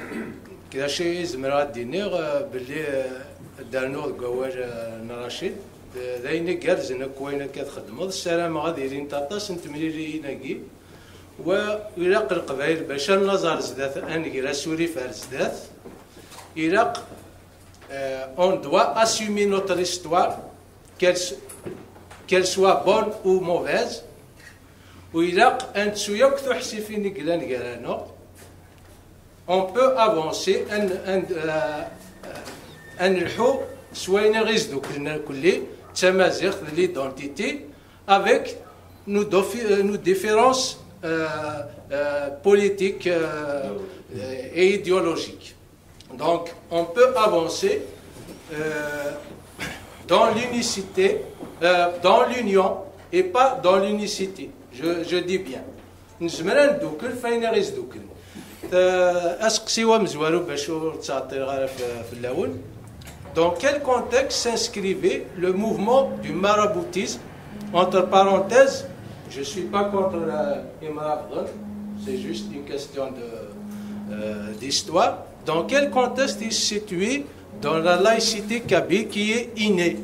Kra n wacu i zemreɣ ad d-iniɣ, eh, belli, eh, ad d-rnuɣ deg wawal, eh, n Racid, eh, d ayen igerrzen akk wayen akka txeddmeḍ. Ssarameɣ ad ilint aṭas n temliliyin-agi. Wa, ilaq Leqbayel bac ad naẓ ar zdat, ad nger asurif ar zdat. Ilaq, eh, on doit assumer notre histoire, qu'elle s-, qu'elle soit bonne ou mauvaise. U ilaq ad nettu yakk tuḥsifin i yellan gar-aneɣ. On peut avancer, ad n-, ad n-, euh, ad nelḥu s wayen i ɣ-isduklen irkelli, d tamaziɣt, d l'identité, avec nos dofi-, euh, nos différences, euh, euh, politiques, euh, euh, et idéologiques. Donc, on peut avancer, euh, dans l'unicité, euh, dans l'union et pas dans l'unicité. Je, je dis bien. Nezmer ad neddukel f ayen i ɣ-isduklen. Ta-, aseqsi-w amezwaru, bac ur ttɛeṭṭileɣ ara f-, fell-awen. Dans quel contexte s'inscrivait le mouvement du maraboutisme? Entre parenthèses, je suis pas contre la, Imam Abdel, c'est juste une question de, euh, d'histoire. Dans quel contexte il se situe dans la laïcité kabyle qui est innée?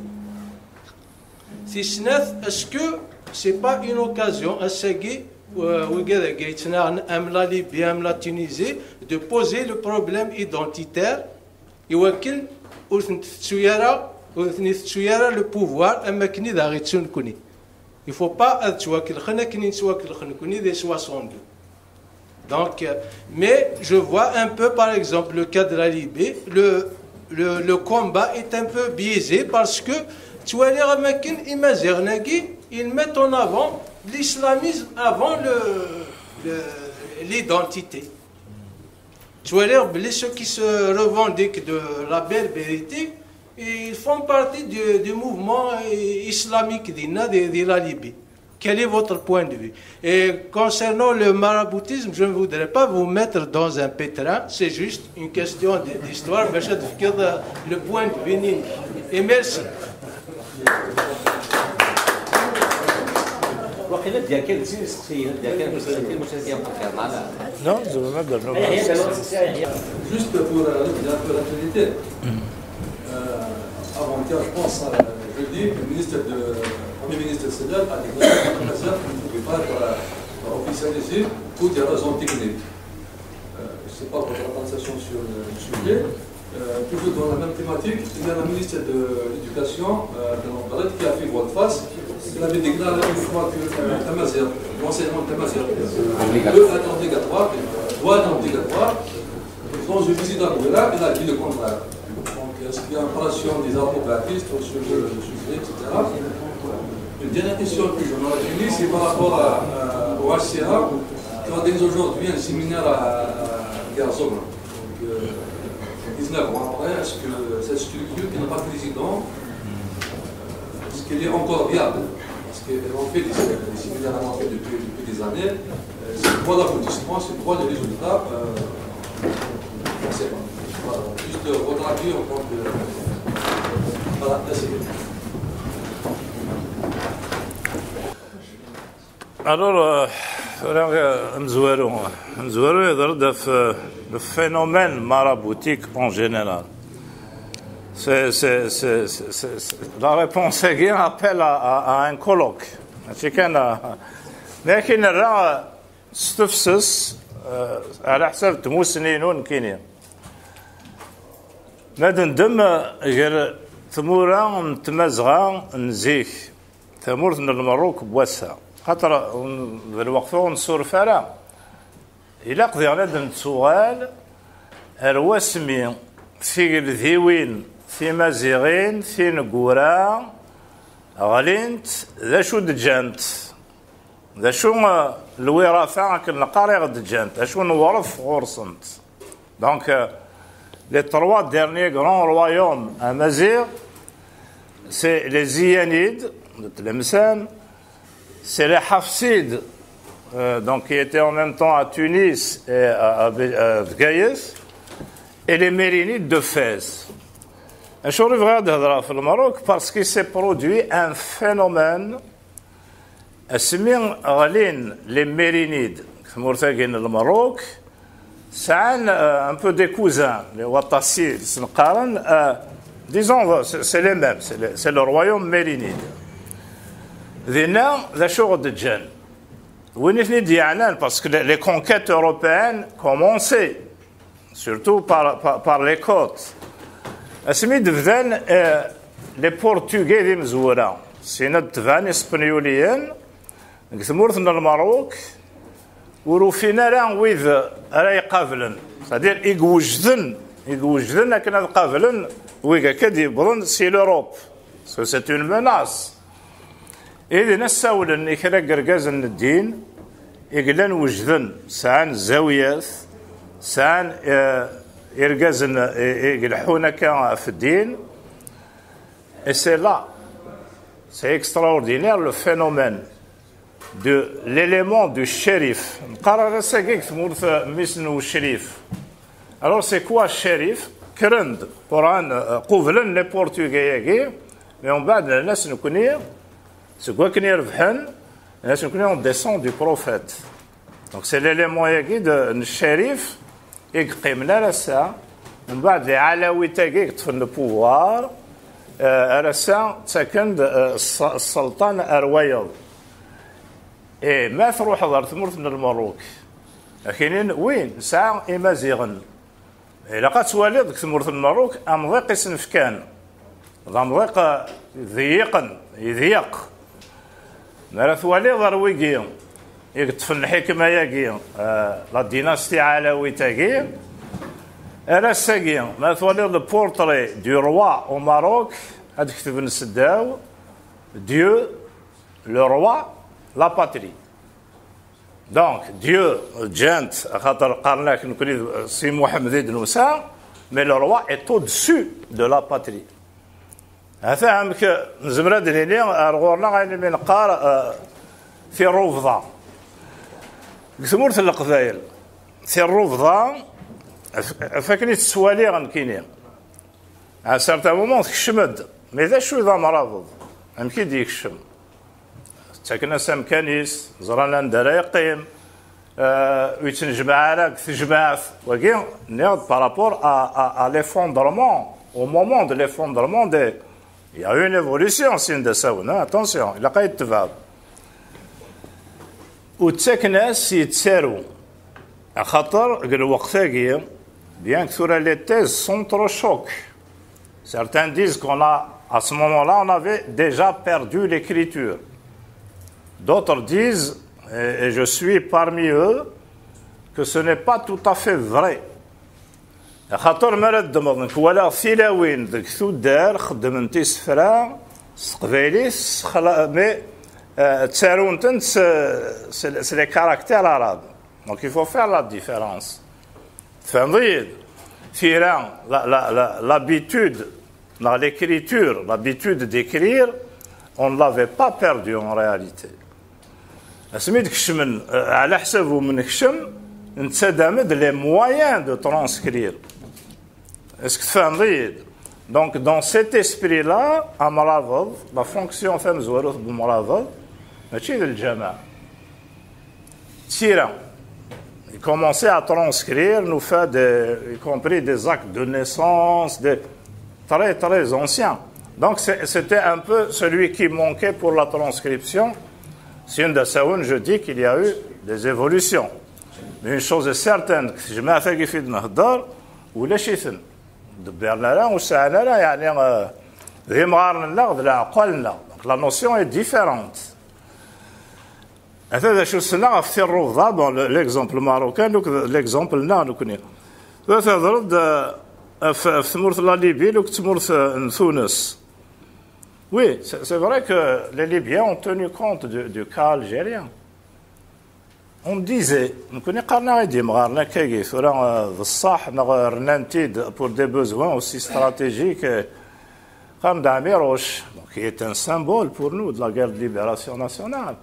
Si ce n'est, est-ce que c'est pas une occasion, ass-agi, euh, wigad-agi yettnaɣen am la Libye, am la Tunisie, de poser le problème identitaire, i wakken ur ten-tettu ara, ur ten-itettu ara le pouvoir am wakken i d aɣ-ittu nekni. Il faut pas ad ttwakelxen akken i nettwakelxen nekni des soixante-deux. Donc, euh, mais je vois un peu, par exemple, le cas de la Libye, le, le, le combat est un peu biaisé parce que tu vois, les Américains, Imaziɣen-agi, ils mettent en avant l'islamisme avant le, le, l'identité. Tu vois, les, ceux qui se revendiquent de la berbérité, ils font partie du, du mouvement islamique de, de, de la Libye. Quel est votre point de vue? Et concernant le maraboutisme, je ne voudrais pas vous mettre dans un pétrin, c'est juste une question de- d'histoire, mais je te fais le point de vue. Et merci. Waqila d yakan d sin iseqsiyen, d yakan d sin iseqsiyen, mačči d yakan. Non, je veux même de Juste pour euh, revenir un peu à l'actualité. Euh, avant-hier, je pense, euh, jeudi, le ministre de, le Premier ministre Sedel a déclaré que le Kazakhstan ne pouvait pas être euh, officialisé pour des raisons techniques. Euh, je ne sais pas votre appréciation sur le sujet. Euh, toujours dans la même thématique, il y a la ministre de l'Éducation, euh, de l'Embarras, qui a fait volte-face. Il avait déclaré une fois que euh, Tamazight, l'enseignement de Tamazight, peut être obligatoire, euh, doit être obligatoire. Dans une visite à Douala, il a dit le contraire. Donc, est-ce qu'il y a une pression des arabes sur le sujet, et cetera. Une dernière question que je m'aurais fini, c'est par rapport à, à, au H C R, qui organise aujourd'hui un séminaire à, à Garzog. Donc, euh, dix-neuf ans après, est-ce que cette structure qui n'a pas de président, euh, est-ce qu'elle est encore viable? Parce qu'elle en fait des, des séminaires, elle en fait depuis, depuis des années. Euh, c'est quoi l'aboutissement, c'est quoi les résultats? Euh, on ne sait pas. Voilà. Juste euh, votre avis en tant que. Voilà, merci. Alors, euh, tura, euh, amezwaru, amezwaru yehder-d ɣef, euh, le phénomène maraboutique en général. C'est, c'est, c'est, c'est, c'est, c'est- la réponse-agi appelle à, à, à un colloque. Mačči kan, euh, mais akken nerra s tefses, euh, ɛla ḥsab n tmussni-inu nekkini. Ma d-ndem, euh, gar Tmura n Tmazɣa n zik, tamurt n Lmerruk n wass-a. Xaṭer, mm, d lweqt ur nessuref ara. Ilaq diɣen ad nettuɣal ar wasmi tigeldiwin timaziɣin tineggura ɣlint, d acu d-ǧǧant? D acu, eh, lwirata akken neqqar i ɣ-d-ǧǧant? D acu n weɣref ɣur-sent? Donc, euh, les trois derniers grands royaumes amaziɣ, c'est les Iyanides de Tlemcen, c'est les Hafsides, euh, donc, qui étaient en même temps à Tunis et à, à, à Bgayet, et les Mérinides de Fès. Acuɣer i bɣiɣ ad hedreɣ ɣef Lmerruk? Parce qu'il s'est produit un phénomène. Asmi ɣlin les Mérinides deg tmurt-agi n Lmerruk, sɛan, euh, un peu des cousins, les Wattassides, s-neqqaren, euh, disons, c'est, c'est les mêmes, c'est le, c'est le royaume mérinide. Dinna, d acu ɣ-d-ǧǧan? Win i ten-id-yeɛnan, parce que les, les conquêtes européennes commençaient surtout par, par, par les côtes. Asmi d-bdan, euh, les Portugais d imezwura, syin ad tebɛen Ispenyuliyen, deg tmurt n Lmerruk, ur ufin ara wid ara iqablen, c'est-à-dire i iwejden, i iwejden akken ad qablen wid akka d-yewwḍen si l'Europe, parce que c'est une menace. Ihi din ssawlen i kra n yergazen n ddin i yellan wejden, sɛan zawiyat, sɛan, eh, irgazen i, i ileḥḥun akka ɣef ddin. Et c'est là, c'est extraordinaire, le phénomène de l'élément du shérif. Neqqar ar ass-agi deg tmurt, eh, mmi-s n ucrif. Alors, c'est quoi shérif? Kkren-d, Quran, euh, qublen les Portugais-agi, mais mbeɛd, nnan-as nekni, seg wakken i rebḥen, nnan-as nekni, on descend du prophète. Donc, c'est l'élément-agi de, n ccérif i yeqqimen ar ass-a. Mbeɛd, les Alawit-agi i yeṭṭfen le pouvoir, euh, ar ass-a ttaken-d, euh, s-, sselṭan ar wayeḍ. Eh, ma truḥeḍ ar tmurt n Lmerruk, akinin, oui, nesɛa Imaziɣen. Ilaq ad twaliḍ deg tmurt n Lmerruk amḍiq i sen-fkan. D amḍiq, eh, ḍeyyiqen, iḍyeq. Mi ara twaliḍ ar wigi i yeṭṭfen lḥikma-agi, eh, la dynastie alawit-agi, ar ass-agi, ma twaliḍ le portrait du roi au Maroc, ad ketben seddaw, Dieu, le roi, la patrie. Donc, Dieu, ǧǧan-t, axaṭer qqaren-ak nekni d Si Muḥemmed i d-nusa, mais le roi est au-dessus de la patrie. Hata amek nezmer ad d-nini ar ɣur-neɣ ayen imi neqqar, euh, tirrubḍa. Deg tmurt n Leqbayel, tirrubḍa, af-, af akken i tt-ttwaliɣ nekkini. À un certain moment, tekcem-d. Mais d acu i d amrabeḍ? Amek i d-yekcem? Ttaken-as amkan-is, ẓran anda ara yeqqim, euh, ur yettnejmaɛ ara deg tejmaɛt. Wagi, nniɣ-d par rapport à, à, à l'effondrement, au moment de l'effondrement des, il y a eu une évolution, syin d asawen, hein, attention, ilaq ad yettebɛeḍ. Ur ttaken-as yettaru, axaṭer deg lweqt-agi, bien que tura les thèses sont trop choc. Certains disent qu'on a, à ce moment-là, on avait déjà perdu l'écriture. D'autres disent, et, et je suis parmi eux, que ce n'est pas tout à fait vrai. Axaṭer mi ara ddmeḍ, nekk walaɣ tilawin deg tuddar xeddment isefra s teqbaylit, s xla-, mais, euh, ttarunt-tent s, s, s les caractères arabes. Donc il faut faire la différence. Tfehmeḍ-iyi-d? Tira, la, la, la, l'habitude, neɣ l'écriture, l'habitude d'écrire, on ne l'avait pas perdue en réalité. Asmi d-kecmen, euh, ɛla ḥsab umi nekcem, nettadam-d les moyens de transcrire. Est-ce que tfehmeḍ-iyi-d? Donc, dans cet esprit-là, amrabeḍ, la fonction tamezwarut n umrabeḍ, mačči d lǧameɛ. Tira, il commençait à transcrire, nous fait des, y compris des actes de naissance, des très, très anciens. Donc, c'est, c'était un peu celui qui manquait pour la transcription. Syin d asawen, je dis qu'il y a eu des évolutions. Mais une chose est certaine, deg tejmaɛt-agi fi d-nhedder, ulac-iten. Ur ḍebbiren ara, ur sɛan ara, yeɛni, euh, d imɣaren-nneɣ, d leɛqal-nneɣ. Donc la notion est différente. Ata d acu ssneɣ ɣef tirrubḍa, bon, le- l'exemple marocain, donc l'exemple-nneɣ nekkni. Tura thedreḍ-d, euh, ɣef ɣef tmurt n la Libye, donc tmurt, euh, n Tunes. Oui, c'est c'est vrai que les Libyens ont tenu compte du, du cas algérien. On disait, nekkni qqaren-aɣ-id imɣaren akkagi, tura, euh, d ṣṣeḥ, neɣ rnan-t-id pour des besoins aussi stratégiques, euh, qqaren-d Amirouche, donc qui est un symbole pour nous de la guerre de libération nationale.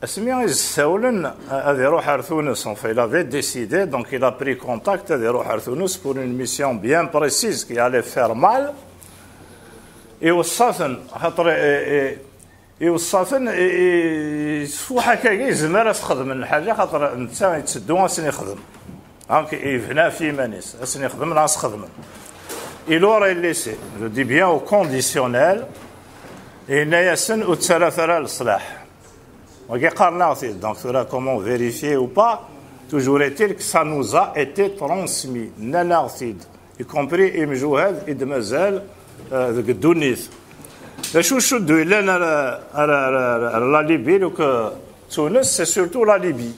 Asmi i s-ssawlen, euh, ad iruḥ ar Tunes, enfin, il avait décidé, donc il a pris contact, ad iruḥ ar Tunes pour une mission bien précise qui allait faire mal. Iweṣṣa-ten, xaṭer, euh, euh, iweṣṣa-ten, i- i- yesfuḥ akkagi, yezmer ad s-xedmen lḥaǧa, xaṭer netta yetteddu ad sen-ixdem. Donc, yebna ɣef yiman-is, ad sen-ixdem neɣ ad s-xedmen. Il aurait laissé, je dis bien au conditionnel, yenna-yasen ur ttalat ara leṣlaḥ. Wagi qqaren-aɣ-t-id, donc tura comment vérifier ou pas, toujours est-il que ça nous a été transmis, nnan-aɣ-t-id, y compris imjuhad i d-mazal, euh, deg ddunit. D acu cuddu yellan ar, ar, ar, ar, ar la Libye, donc, euh, Tunes, c'est surtout la Libye.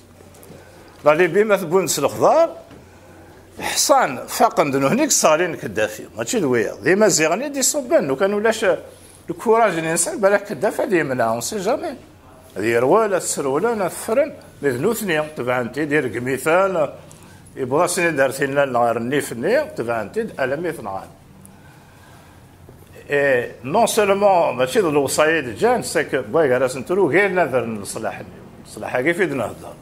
La Libye, ma tewwim-d s lexbar, ḥṣan, faqen-d nuhni i yesseɣlin Kaddafi. Mačči d wiyaḍ. D Imaziɣen i d-iṣubben. Lukan ulac lkuraj-nni-nsen, balak Kaddafi ad yemneɛ, on sait jamais. Ad yerwel, ad t-srewlen, ad t-ffren. Mi d nutni, tebɛen-t-id, ireggem-iten, yewweḍ-asen-id ar tinna, ɣer nnif-nni, tebɛen-t-id, alammi t-nɣan. Et non seulement mačči d lewṣaya i d-ǧǧan, c'est que wway gar-asen trugi nader n leṣlaḥ-nni. Leṣlaḥ-agi fi d-nehder.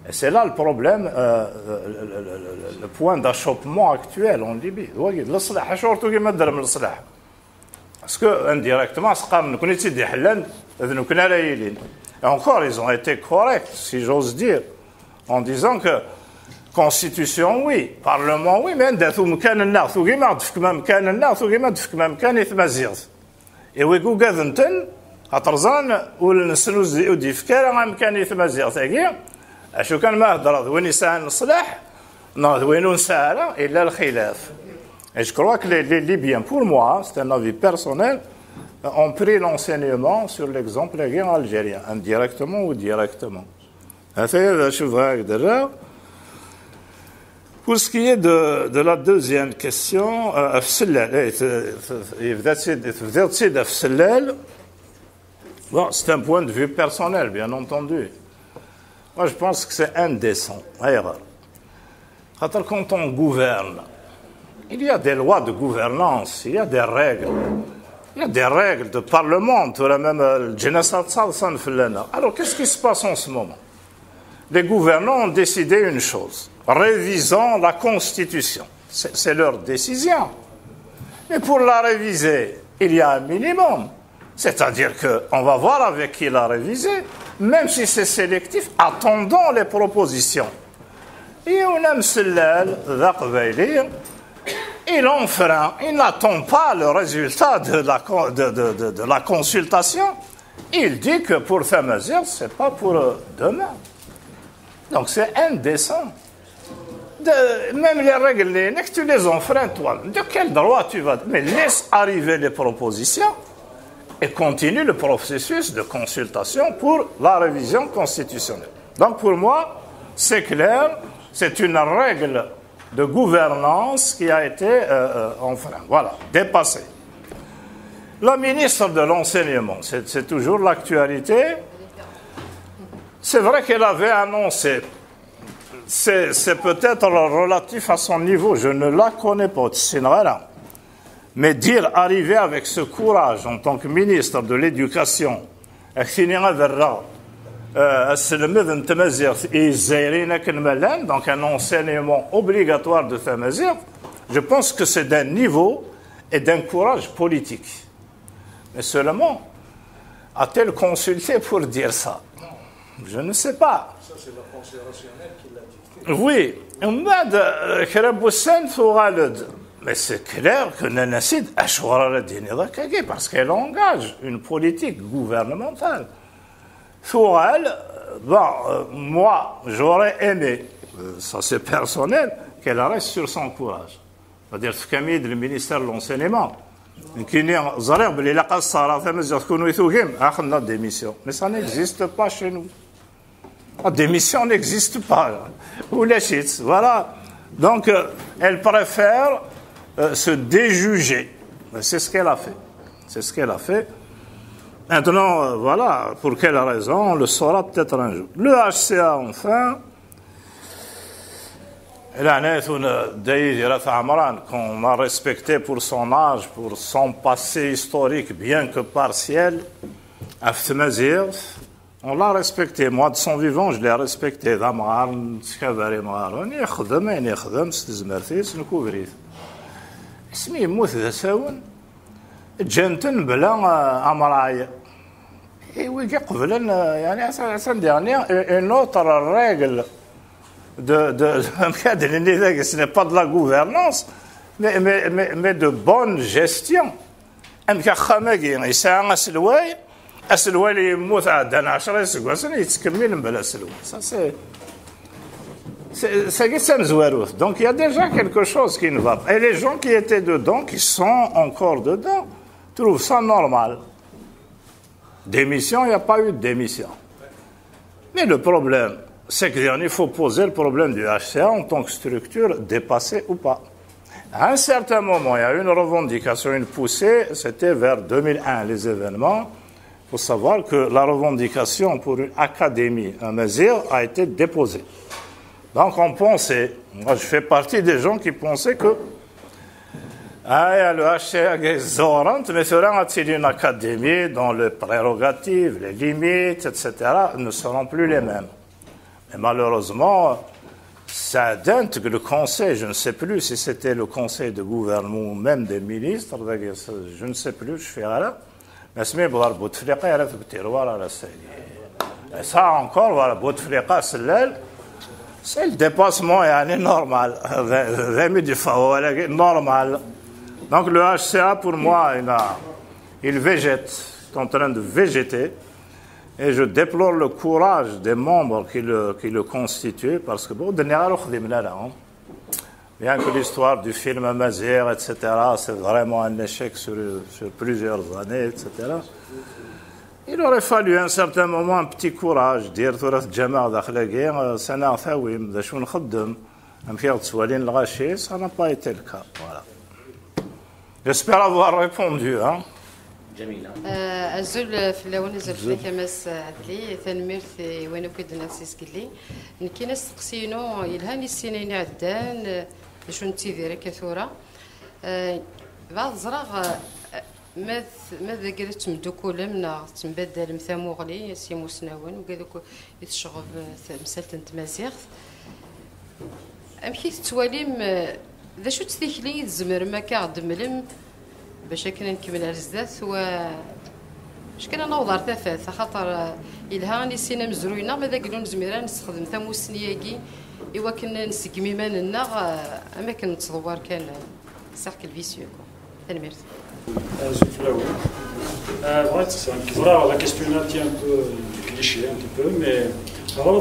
Et c'est là le problème, euh, le, le- le- le- le point d'achoppement actuel en Libye. D wagi, d leṣlaḥ. Acuɣer tugim ad d-terrem leṣlaḥ? Parce que indirectement, s-qqaren, nekkni i tt-id-iḥellan, d nekkni ara yilin. Et encore, ils ont été corrects, si j'ose dire, en disant que constitution, oui, parlement, oui, mais anda-t umkan-nneɣ? Tugim ad d-tefkem amkan-nneɣ, tugim ad d-tefkem amkan i tmaziɣt. Et wigi ugaden-ten, xaṭer ẓran ul-nsen ur d- ur d-yefki ara amkan i tmaziɣt-agi. Acu kan ma heddreɣ d win yesɛan leṣlaḥ, neɣ d win ur nesɛi ara, yella lxilaf. Et je crois que les, les Libyens, pour moi, c'est un avis personnel, ont pris l'enseignement sur l'exemple algérien, indirectement ou directement. Ataya d acu bɣiɣ ad d-rreɣ. Pour ce qui est de, de la deuxième question, euh, ɣef sellal, eh, t- t- yebda-tt-id- tebdiḍ-tt-id ɣef sellal. Bon, c'est un point de vue personnel, bien entendu. Moi, je pense que c'est indécent. Ayɣer? Xaṭer quand on gouverne, il y a des lois de gouvernance, il y a des règles. Il y a des règles de parlement, tura même, euh, leǧnas ad ttaḍsan fell-aneɣ. Alors, qu'est-ce qui se passe en ce moment? Les gouvernants ont décidé une chose. Révisons la Constitution. C'est c'est leur décision. Mais pour la réviser, il y a un minimum. C'est-à-dire que on va voir avec qui la réviser, même si c'est sélectif, attendons les propositions. Et on a Msellal, il enfreint, il n'attend pas le résultat de la, con- de, de- de- de la consultation. Il dit que pour Tamazirt, c'est pas pour, euh, demain. Donc c'est indécent. De- même les règles, les- tu les enfreins, toi. De quel droit tu vas? Mais laisse arriver les propositions et continue le processus de consultation pour la révision constitutionnelle. Donc pour moi, c'est clair, c'est une règle de gouvernance qui a été, euh, euh, enfreinte. Voilà, dépassée. La ministre de l'enseignement, c'est c'est toujours l'actualité. C'est vrai qu'elle avait annoncé, c'est c'est peut-être relatif à son niveau, je ne la connais pas, ur tt-ssineɣ ara. Mais dire, arriver avec ce courage en tant que ministre de l'éducation, ak-tini ad rreɣ, euh, aselmed n tmaziɣt i Izzayriyen akken ma llan, donc un enseignement obligatoire de tamaziɣt, je pense que c'est d'un niveau et d'un courage politique. Mais seulement, a-t-elle consulté pour dire ça? Je ne sais pas. Oui, umbeɛd, euh, kra n wussan tuɣal-d. Mais c'est clair que nnan-as-id acuɣer ara d-tiniḍ akkagi, parce qu'elle engage une politique gouvernementale. Tuɣal, euh, bon, euh, moi, j'aurais aimé, euh, ça c'est personnel, qu'elle reste sur son courage. C'est-à-dire, tefkam-iyi-d le ministère de l'enseignement. Nekkini ẓriɣ belli ilaq ad sseɣreɣ tamaziɣt, kunwi tugim, axenna démission. Mais ça n'existe pas chez nous. La démission n'existe pas. Ulac-itt, voilà. Donc, euh, elle préfère euh, se déjuger. C'est ce qu'elle a fait. C'est ce qu'elle a fait. Maintenant, euh, voilà, pour quelle raison, on le saura peut-être un jour. Le H C A, enfin, la Dda Yidir At Ɛemran, qu'on a respecté pour son âge, pour son passé historique, bien que partiel, ɣef tmaziɣt, on l'a respecté. Moi, de son vivant, je l'ai respecté. D amɣar, nettkabar imɣaren, yexdem ayen yexdem s tezmert-is, nekk ubrid. Asmi yemmut d asawen, ǧǧan-ten bla, euh, amray. Et wigi qeblen, euh, yani, atan, atan dernier, une autre règle de, de, de, amek ad d-nini dagi, ce n'est pas de la gouvernance, mais, mais, mais, mais de bonne gestion. Amek axxam-agi yesɛa aselway, aselway yemmut ɛeddan ɛecra iseggasen, yettkemmil mebla aselway. Ça, c'est, c'est, c'est, c'est amezwarut. Donc, il y a déjà quelque chose qui ne va pas. Et les gens qui étaient dedans, qui sont encore dedans, trouvent ça normal. Démission, il n'y a pas eu de démission. Mais le problème, c'est qu'il faut poser le problème du H C A en tant que structure dépassée ou pas. À un certain moment, il y a eu une revendication, une poussée, c'était vers deux mille un, les événements. Il faut savoir que la revendication pour une académie à Mazir a été déposée. Donc on pensait, moi je fais partie des gens qui pensaient que ah, le H C A est zorant, mais cela a une académie dont les prérogatives, les limites, et cetera, ne seront plus les mêmes. Et malheureusement, ça date que le conseil, je ne sais plus si c'était le conseil de gouvernement ou même des ministres, je ne sais plus, je fais là. Mais c'est Bouteflika, il a fait tiroir à la série. Et ça encore, voilà, Bouteflika, c'est le dépassement est normal. Normal. Donc le H C A, pour moi, il, a, il végète, est en train de végéter. Et je déplore le courage des membres qui le, qui le constituent, parce que bon, dernier, hein. Bien que l'histoire du film Amazir, et cetera, c'est vraiment un échec sur, sur plusieurs années, et cetera. Il aurait fallu à un certain moment un petit courage, dire tura tǧamaɛ daxel-agi, euh, sanaɣ tawim, d acu nxeddem, amek i ɣ-d-ttwalin lɣaci, ça n'a pas été le cas. Voilà. J'espère avoir répondu, hein. Jamila. Euh, azul fell-awen, azul fell-ak a Mass Ɛedli, tanemmirt i wayen akk i d-tenniḍ si zgelli. Nekkini asteqsi-inu yelhan i sin ayen iɛeddan, d acu nettidir akka tura. Eh, bɣiɣ ad ẓreɣ, eh, ma t- ma d agad ad temdukkulem neɣ tembaddalem tamuɣli s imusnawen, wigad akk i tecɣeb, eh, temsalt n tmaziɣt. Amek i tettwalim, eh, d acu-tt tikli i tzemrem akka ɣ-d-temlem bac akken ad nkemmel ar zdat, wa bac kan ad naweḍ ar tafat, axaṭer, eh, yelha ad nissin amezruy-nneɣ, ma d aglu nezmir ad nessexdem tamussni-agi i wakken ad nseggem iman-nneɣ, eh, am akken nettḍewwar kan, eh, cercle vicieux, quoi. Tanemmirt. Azul fell-awen. Euh, ouais, c'est un- voilà, la question-là tient un peu du cliché, un petit peu, mais ça va,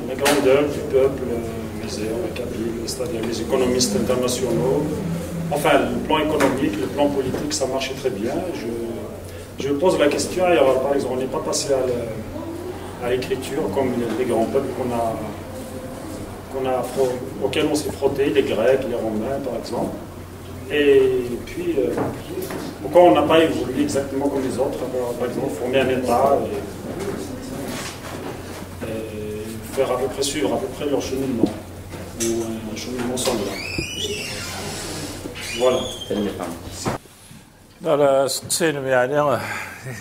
la grandeur du peuple, euh, Mazère, Kabyle, c'est-à-dire les économistes internationaux. Enfin, le plan économique, le plan politique, ça marche très bien. Je, je pose la question, il y aura, par exemple, on n'est pas passé à la- à l'écriture comme les, les grands peuples qu'on a, qu'on a fro- auxquels on s'est frotté, les Grecs, les Romains, par exemple. Et puis, euh, pourquoi on n'a pas évolué exactement comme les autres, par, par exemple, former un État et, et faire à peu près suivre à peu près leur cheminement, ou un cheminement semblable. Voilà. Ur asteqsinem, yeɛni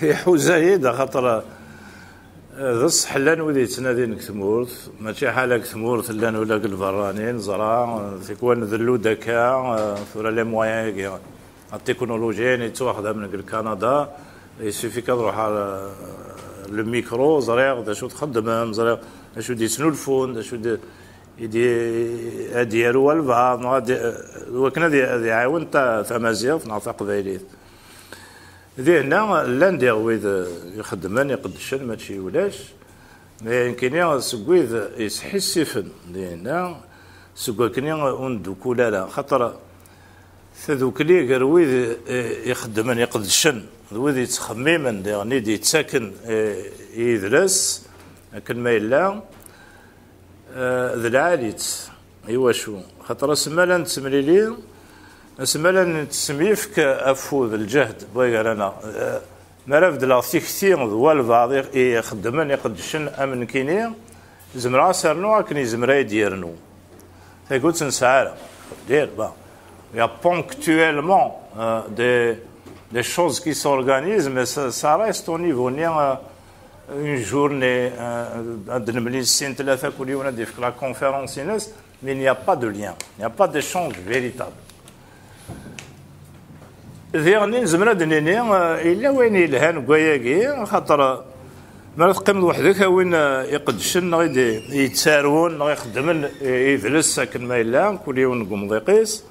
iḥuza-yi-d, axaṭer d ṣṣeḥ llan wid yettnadin deg tmurt, mačči ḥala deg tmurt, llan ula deg lberrani, neẓra, tikwal ndellu-d akka, tura les moyens-agi, la technologie ayen yettwaxdamen deg Lkanada, il suffit kan ad ruḥeɣ le micro, ẓriɣ d acu txeddmem, ẓriɣ d acu d-yettnulfun, d acu d- i d- ad d-yaru walbeɛḍ, neɣ ad d- wakken ad ad iɛawen ta- tamaziɣt neɣ taqbaylit. Dinna llan diɣ wid ixeddmen, iqeddcen, mačči ulac, mais nekkini seg wid yesḥissifen dinna, seg wakken ur neddukul ara, xaṭer Tadukli gar wid, eh, ixeddmen, iqeddcen, d wid yettxemmimen, diɣen i d-yettaken, eh, i yidles, akken ma yella, eh, d lɛali-tt. Iwacu? Xaṭer asemmal ad nettemlili, asemmal ad nettemyefk afud, lǧehd, bɣiɣ ara neɣ, eh, mi ara beddleɣ tikti d walbeɛḍ i, i ixeddmen, iqeddcen am nekkini, zemreɣ ad s-rnuɣ akken yezmer ad yi-d-yernu. Tagut ur nesɛi ara. Dire, bon, il y a ponctuellement, euh, des, des choses qui s'organisent, mais ça, ça reste au niveau-nni, euh, une journée, euh, ad nemlil sin tlata, kul yiwen ad d-yefk la conférence-ines, mais il n'y a pas de lien, il n'y a pas d'échange véritable. Diɣen nezmer ad d-nini, euh, yella wayen yelhan deg wayagi, xaṭer, euh, mi ara teqqimeḍ weḥd-k, a win, euh, iqeddcen neɣ i d-, yettarwen neɣ ixeddmen, euh, idles akken ma yella, kul yiwen deg umḍiq-is.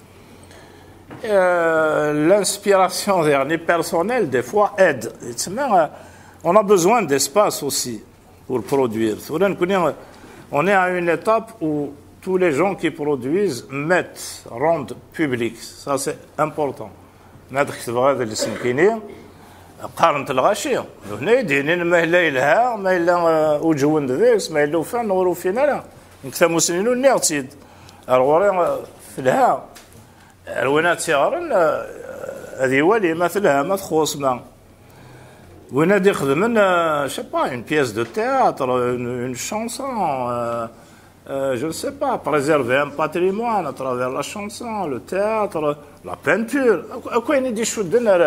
Euh, l'inspiration, diɣen, personnelle, des fois, aide. Yettsemma, euh, on a besoin d'espace aussi pour produire. Tura nekkni, on est à une étape où tous les gens qui produisent mettent, rendent public. Ça, c'est important. Ma d-ketbeɣ adlis nekkini, qqarent lɣaci. D nutni i d-yinin ma yella yelha, ma yella, euh, uǧwen deg-s, ma yella ufan neɣ ur ufin ara. Nekk tamussni-inu nniɣ-tt-id. Ar ɣur-i, euh, telha. Ar win ad tt-iɣren, euh, ad iwali ma telha, ma txuṣ, ma win ad ixedmen, euh, je sais pas, une pièce de théâtre, une, une chanson, euh, euh, je ne sais pas, préserver un patrimoine à travers la chanson, le théâtre, la peinture. Ak-, akk ayen i d-icudden ar,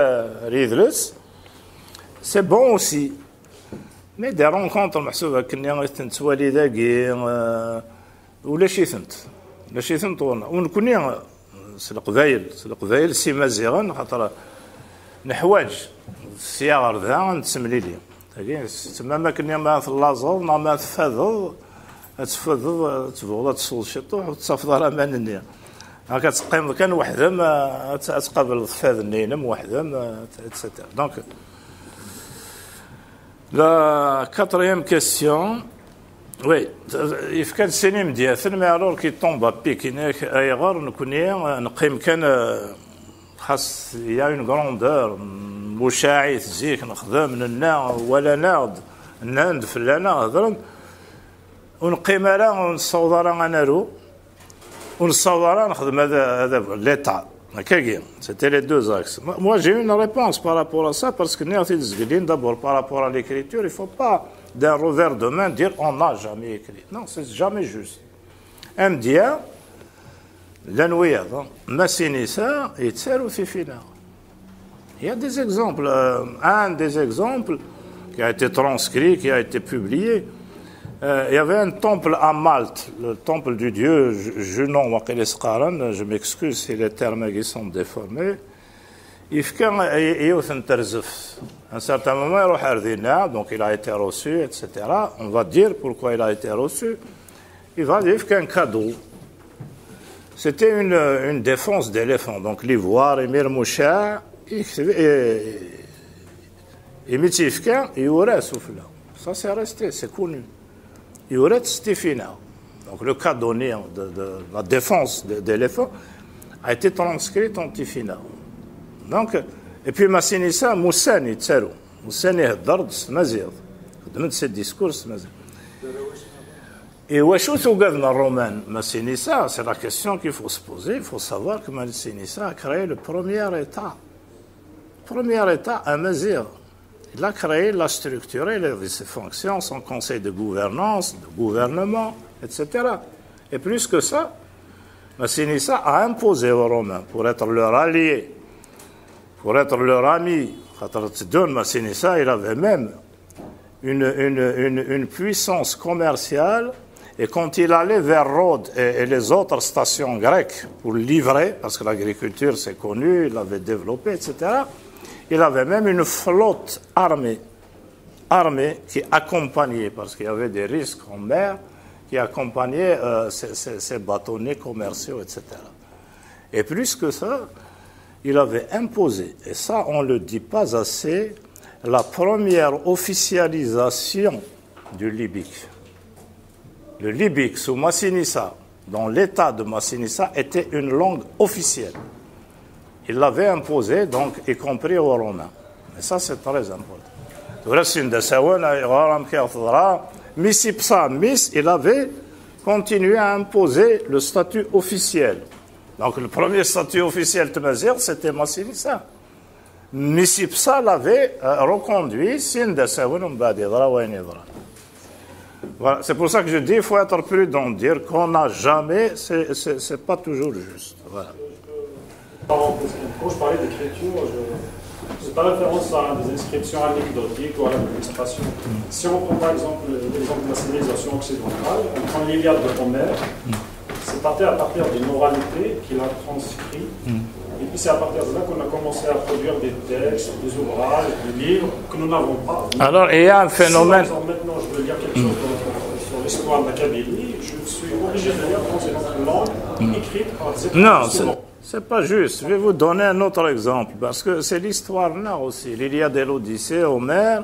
ar yidles, c'est bon aussi. Mais des rencontres, meḥsub akken i tent-nettwali dagi, euh, ulac-itent. Ulac-itent ɣur-neɣ. U nekkni, s Leqbayel, s Leqbayel, s Imaziɣen, xaṭer neḥwaǧ sya ɣer da ad nettemlili. Tagi, temmam akken ma tellaẓeḍ neɣ ma tfadeḍ, ad tfadeḍ, ad tebɣuḍ ad tesweḍ ciṭuḥ, ur tettafeḍ ara aman-nni. Donc, ad teqqimeḍ kan weḥd-m, ad, ad tqableḍ fad-nni-inem weḥd-m, et cetera. Donc, la quatrième question, oui, yefka-d sin imedyaten, mais alors qui tombe à pic, inek ayɣer nekkni neqqim kan, euh, xas il y a une grandeur, mucaɛit zik nexdem, nenna, walan-aɣ-d, nnan-d fell-aneɣ, hedren, ur neqqim ara, ur nessaweḍ ara ad naru, ur nessaweḍ ara ad nexdem ad, ad, l'État. Akkagi, c'était les deux axes. Moi, moi, j'ai une réponse par rapport à ça, parce que nniɣ-t-id zgelin, d'abord par rapport à l'écriture, il faut pas d'un revers de main dire on n'a jamais écrit. Non, c'est jamais juste. Amedya, llan wiyaḍ, hein. Massinissa yettaru tifinaɣ. Il y a des exemples. Euh, un des exemples qui a été transcrit, qui a été publié, euh, il y avait un temple à Malte, le temple du dieu Ju-, Junon, waqil i s-qqaren, je m'excuse si les termes qui sont déformés. Yefka i, i yiwet n terzebt. Un certain moment, iruḥ ar dinna, donc il a été reçu, et cetera. On va dire pourquoi il a été reçu. Il va dire qu'un cadeau. C'était une, une défense d'éléphant. Donc l'ivoire, imir mucaɛ, yekteb, eh, imi tt-yefka, yura sufella. Ça, c'est resté, c'est connu. Yura-tt s tifinaɣ. Donc le cadeau-nni de, de la défense de, d'éléphant a été transcrit en tifinaɣ. Donc, et puis Massinissa, Musan yettaru. Musan ihedder-d s tmaziɣt. Xeddmen-d ses discours s tmaziɣt. Et iwacu tugaden Romain Massinissa? C'est la question qu'il faut se poser. Il faut savoir que Massinissa a créé le premier État. Premier État amaziɣ. Il a créé, il a structuré les, ses fonctions, son conseil de gouvernance, de gouvernement, et cetera. Et plus que ça, Massinissa a imposé aux Romains pour être leur allié, pour être leur ami. Xaṭer tteddun, Massinissa, il avait même une, une, une, une puissance commerciale. Et quand il allait vers Rhodes et, et les autres stations grecques pour livrer, parce que l'agriculture c'est connu, il l'avait développée, et cetera, il avait même une flotte armée, armée qui accompagnait, parce qu'il y avait des risques en mer, qui accompagnait, euh, ces, ces, ces bâtonniers commerciaux, et cetera. Et plus que ça, il avait imposé, et ça on ne le dit pas assez, la première officialisation du libyque. Le libyque sous Massinissa, dans l'état de Massinissa, était une langue officielle. il l'avait imposé, donc y compris aux Romains. Et ça, c'est très important. Tura sin d asawen, ayɣer, amek i ɣ-teḍra? Micipsa, Mis, il avait continué à imposer le statut officiel. Donc le premier statut officiel de Mazir, c'était Massinissa. Micipsa l'avait euh, reconduit, sin d asawen, umbeɛd yeḍra wayen yeḍran. Voilà, c'est pour ça que je dis, il faut être prudent. Dire qu'on n'a jamais, c'est, c'est, c'est pas toujours juste. Voilà. Quand je parlais d'écriture, je ne fais pas référence à des inscriptions anecdotiques ou à l'administration. Si on prend par exemple l'exemple de la civilisation occidentale, on prend l'Iliade de Homère, c'est parti à partir d'une oralité qu'il a transcrit. Et puis c'est à partir de là qu'on a commencé à produire des textes, des ouvrages, des livres que nous n'avons pas. Alors, il y a un phénomène. Si par exemple, maintenant je veux lire quelque chose sur l'histoire de la Kabylie, je suis obligé de lire dans une langue écrite par des Non, c'est pas juste. Je vais vous donner un autre exemple, parce que c'est l'histoire là aussi. L'Iliade et l'Odyssée, Homère,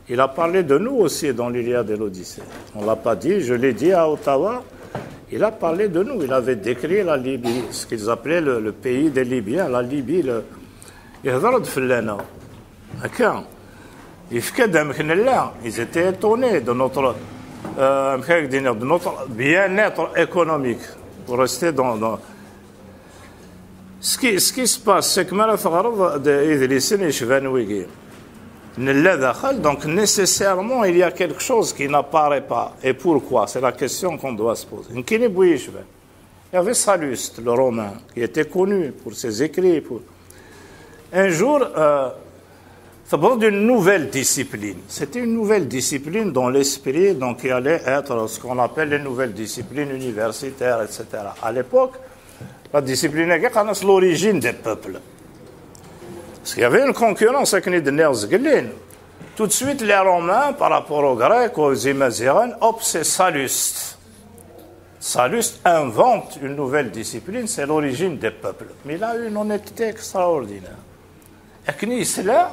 il a parlé de nous aussi dans l'Iliade et l'Odyssée. On ne l'a pas dit, je l'ai dit à Ottawa, il a parlé de nous. Il avait décrit la Libye, ce qu'ils appelaient le, le pays des Libyens, la Libye, le... يهضر فلانا هكا يفكد امك نلا. Ils étaient étonnés de notre euh, de notre bien-être économique, pour rester dans, dans... Ce qui, ce qui se passe, c'est que mi ara teɣreḍ idlisen yecban wigi, nella daxel, donc nécessairement il y a quelque chose qui n'apparaît pas. Et pourquoi? C'est la question qu'on doit se poser. Nekkini bu yecban. Il y avait Sallust, le Romain, qui était connu pour ses écrits. Pour... Un jour, euh, ça parle d'une nouvelle discipline. C'était une nouvelle discipline dans l'esprit, donc qui allait être ce qu'on appelle les nouvelles disciplines universitaires, et cetera. À l'époque, la discipline grecque, c'est l'origine des peuples. Parce qu'il y avait une concurrence avec les Néo-Zéglines. Tout de suite, les Romains, par rapport aux Grecs, aux Imaziren, hop, c'est Sallust. Sallust invente une nouvelle discipline, c'est l'origine des peuples. Mais il a eu une honnêteté extraordinaire. Akken yesla,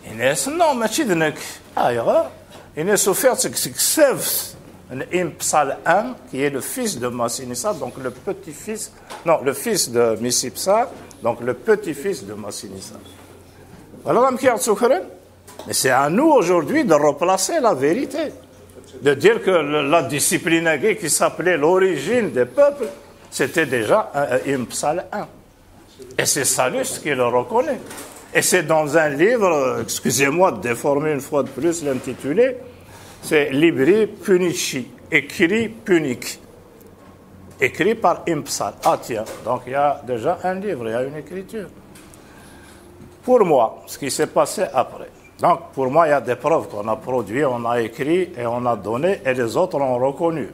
yenna-as non, mačči d nekk. Ayɣer? Yenna-as ufiɣ-tt seg teksabt n Impsal un, qui est le fils de Massinissa, donc le petit-fils, non, le fils de Micipsa, donc le petit-fils de Massinissa. Voilà amek i ɣ-ttukren. Mais c'est à nous aujourd'hui de replacer la vérité. De dire que la discipline qui s'appelait l'origine des peuples, c'était déjà un, un, Impsal un. Et c'est Sallust qui le reconnaît. Et c'est dans un livre, excusez-moi de déformer une fois de plus l'intitulé, c'est Libri Punici, écrit punique, écrit par Impsal. Ah tiens, donc il y a déjà un livre, il y a une écriture. Pour moi, ce qui s'est passé après. Donc, pour moi, il y a des preuves qu'on a produites, on a écrit et on a donné, et les autres ont reconnu.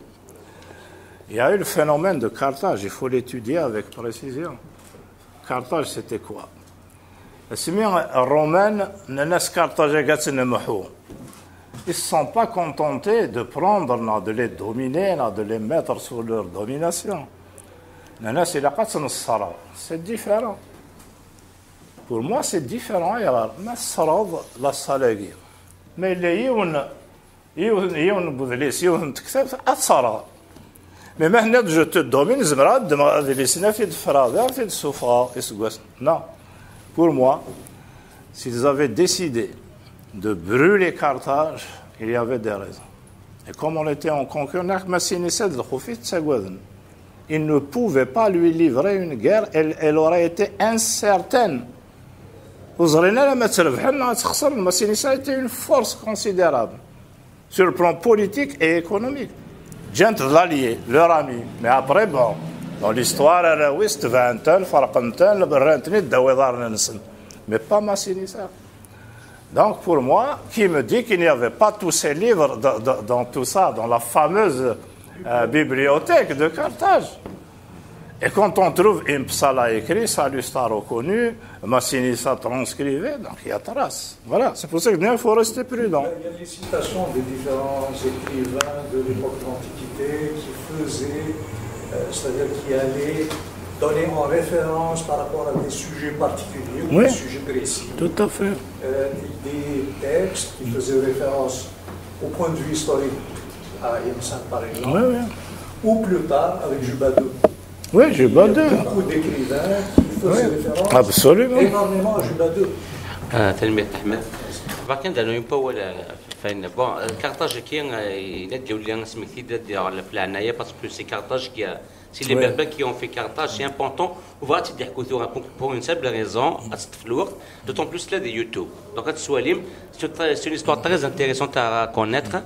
Il y a eu le phénomène de Carthage, il faut l'étudier avec précision. Carthage, c'était quoi? Asmi Romains nnan-as Carthage ad tt-nemḥu. Ils ne se sont pas contentés de prendre, non, de les dominer, non, de les mettre sous leur domination. Nnan-as ilaq ad tt-nesserɣ. C'est différent. Pour moi, c'est différent. Ayɣer? Ma tesserɣeḍ la salle-agi, ma yella yiwen yiwen yiwen n wedlis, yiwet n tektabt, ad tt-terreḍ. Mais ma tenniḍ je te domine, zemreɣ ad ddmeɣ adlis-nni, ad t-id-ffreɣ da, ad t-id-ssufɣeɣ iseggasen. Non. Pour moi, s'ils avaient décidé de brûler Carthage, il y avait des raisons. Et comme on était en concurrence, Massinissa d lxuf i t-ttagaden. Il ne pouvait pas lui livrer une guerre, elle, elle aurait été incertaine. Ur ẓrin ara ma ad tt-rebḥen neɣ ad tt-xesren. Massinissa a été une force considérable sur le plan politique et économique. Ǧǧan-t d l'allié, leur ami. Mais après, bon, dans l'histoire, arraw-is tebɛen-ten, ferqen-ten, rran-ten-id ddaw iḍarren-nsen. Mais pas Massinissa. Donc, pour moi, qui me dit qu'il n'y avait pas tous ces livres dans, dans, dans tout ça, dans la fameuse euh, bibliothèque de Carthage? Et quand on trouve Impsal a écrit, Sallust a reconnu, Massinissa transcrivait, donc il y a trace. Voilà, c'est pour ça que je dis, il faut rester prudent. Il y a des citations des différents écrivains de l'époque de l'Antiquité qui faisaient, euh, c'est-à-dire qui allaient donner en référence par rapport à des sujets particuliers ou Oui. Des sujets précis, Tout à fait. euh, des textes qui faisaient référence au point de vue historique à Impsal, par exemple, Oui, oui. Ou plus tard avec Jubadoun. Oui, Jubadoun. Beaucoup d'écrivains qui Absolument. Ah, tanemmirt Ahmed. Bakin d anu yumpa wala fain. Bon, le cartage qui est net de lien smekti de la flanaye parce que c'est cartage qui a si les berbères qui ont fait cartage c'est important. On va dire que pour une simple raison à cette fleur, d'autant plus là de YouTube. Donc à Swalem, c'est une histoire très intéressante à connaître.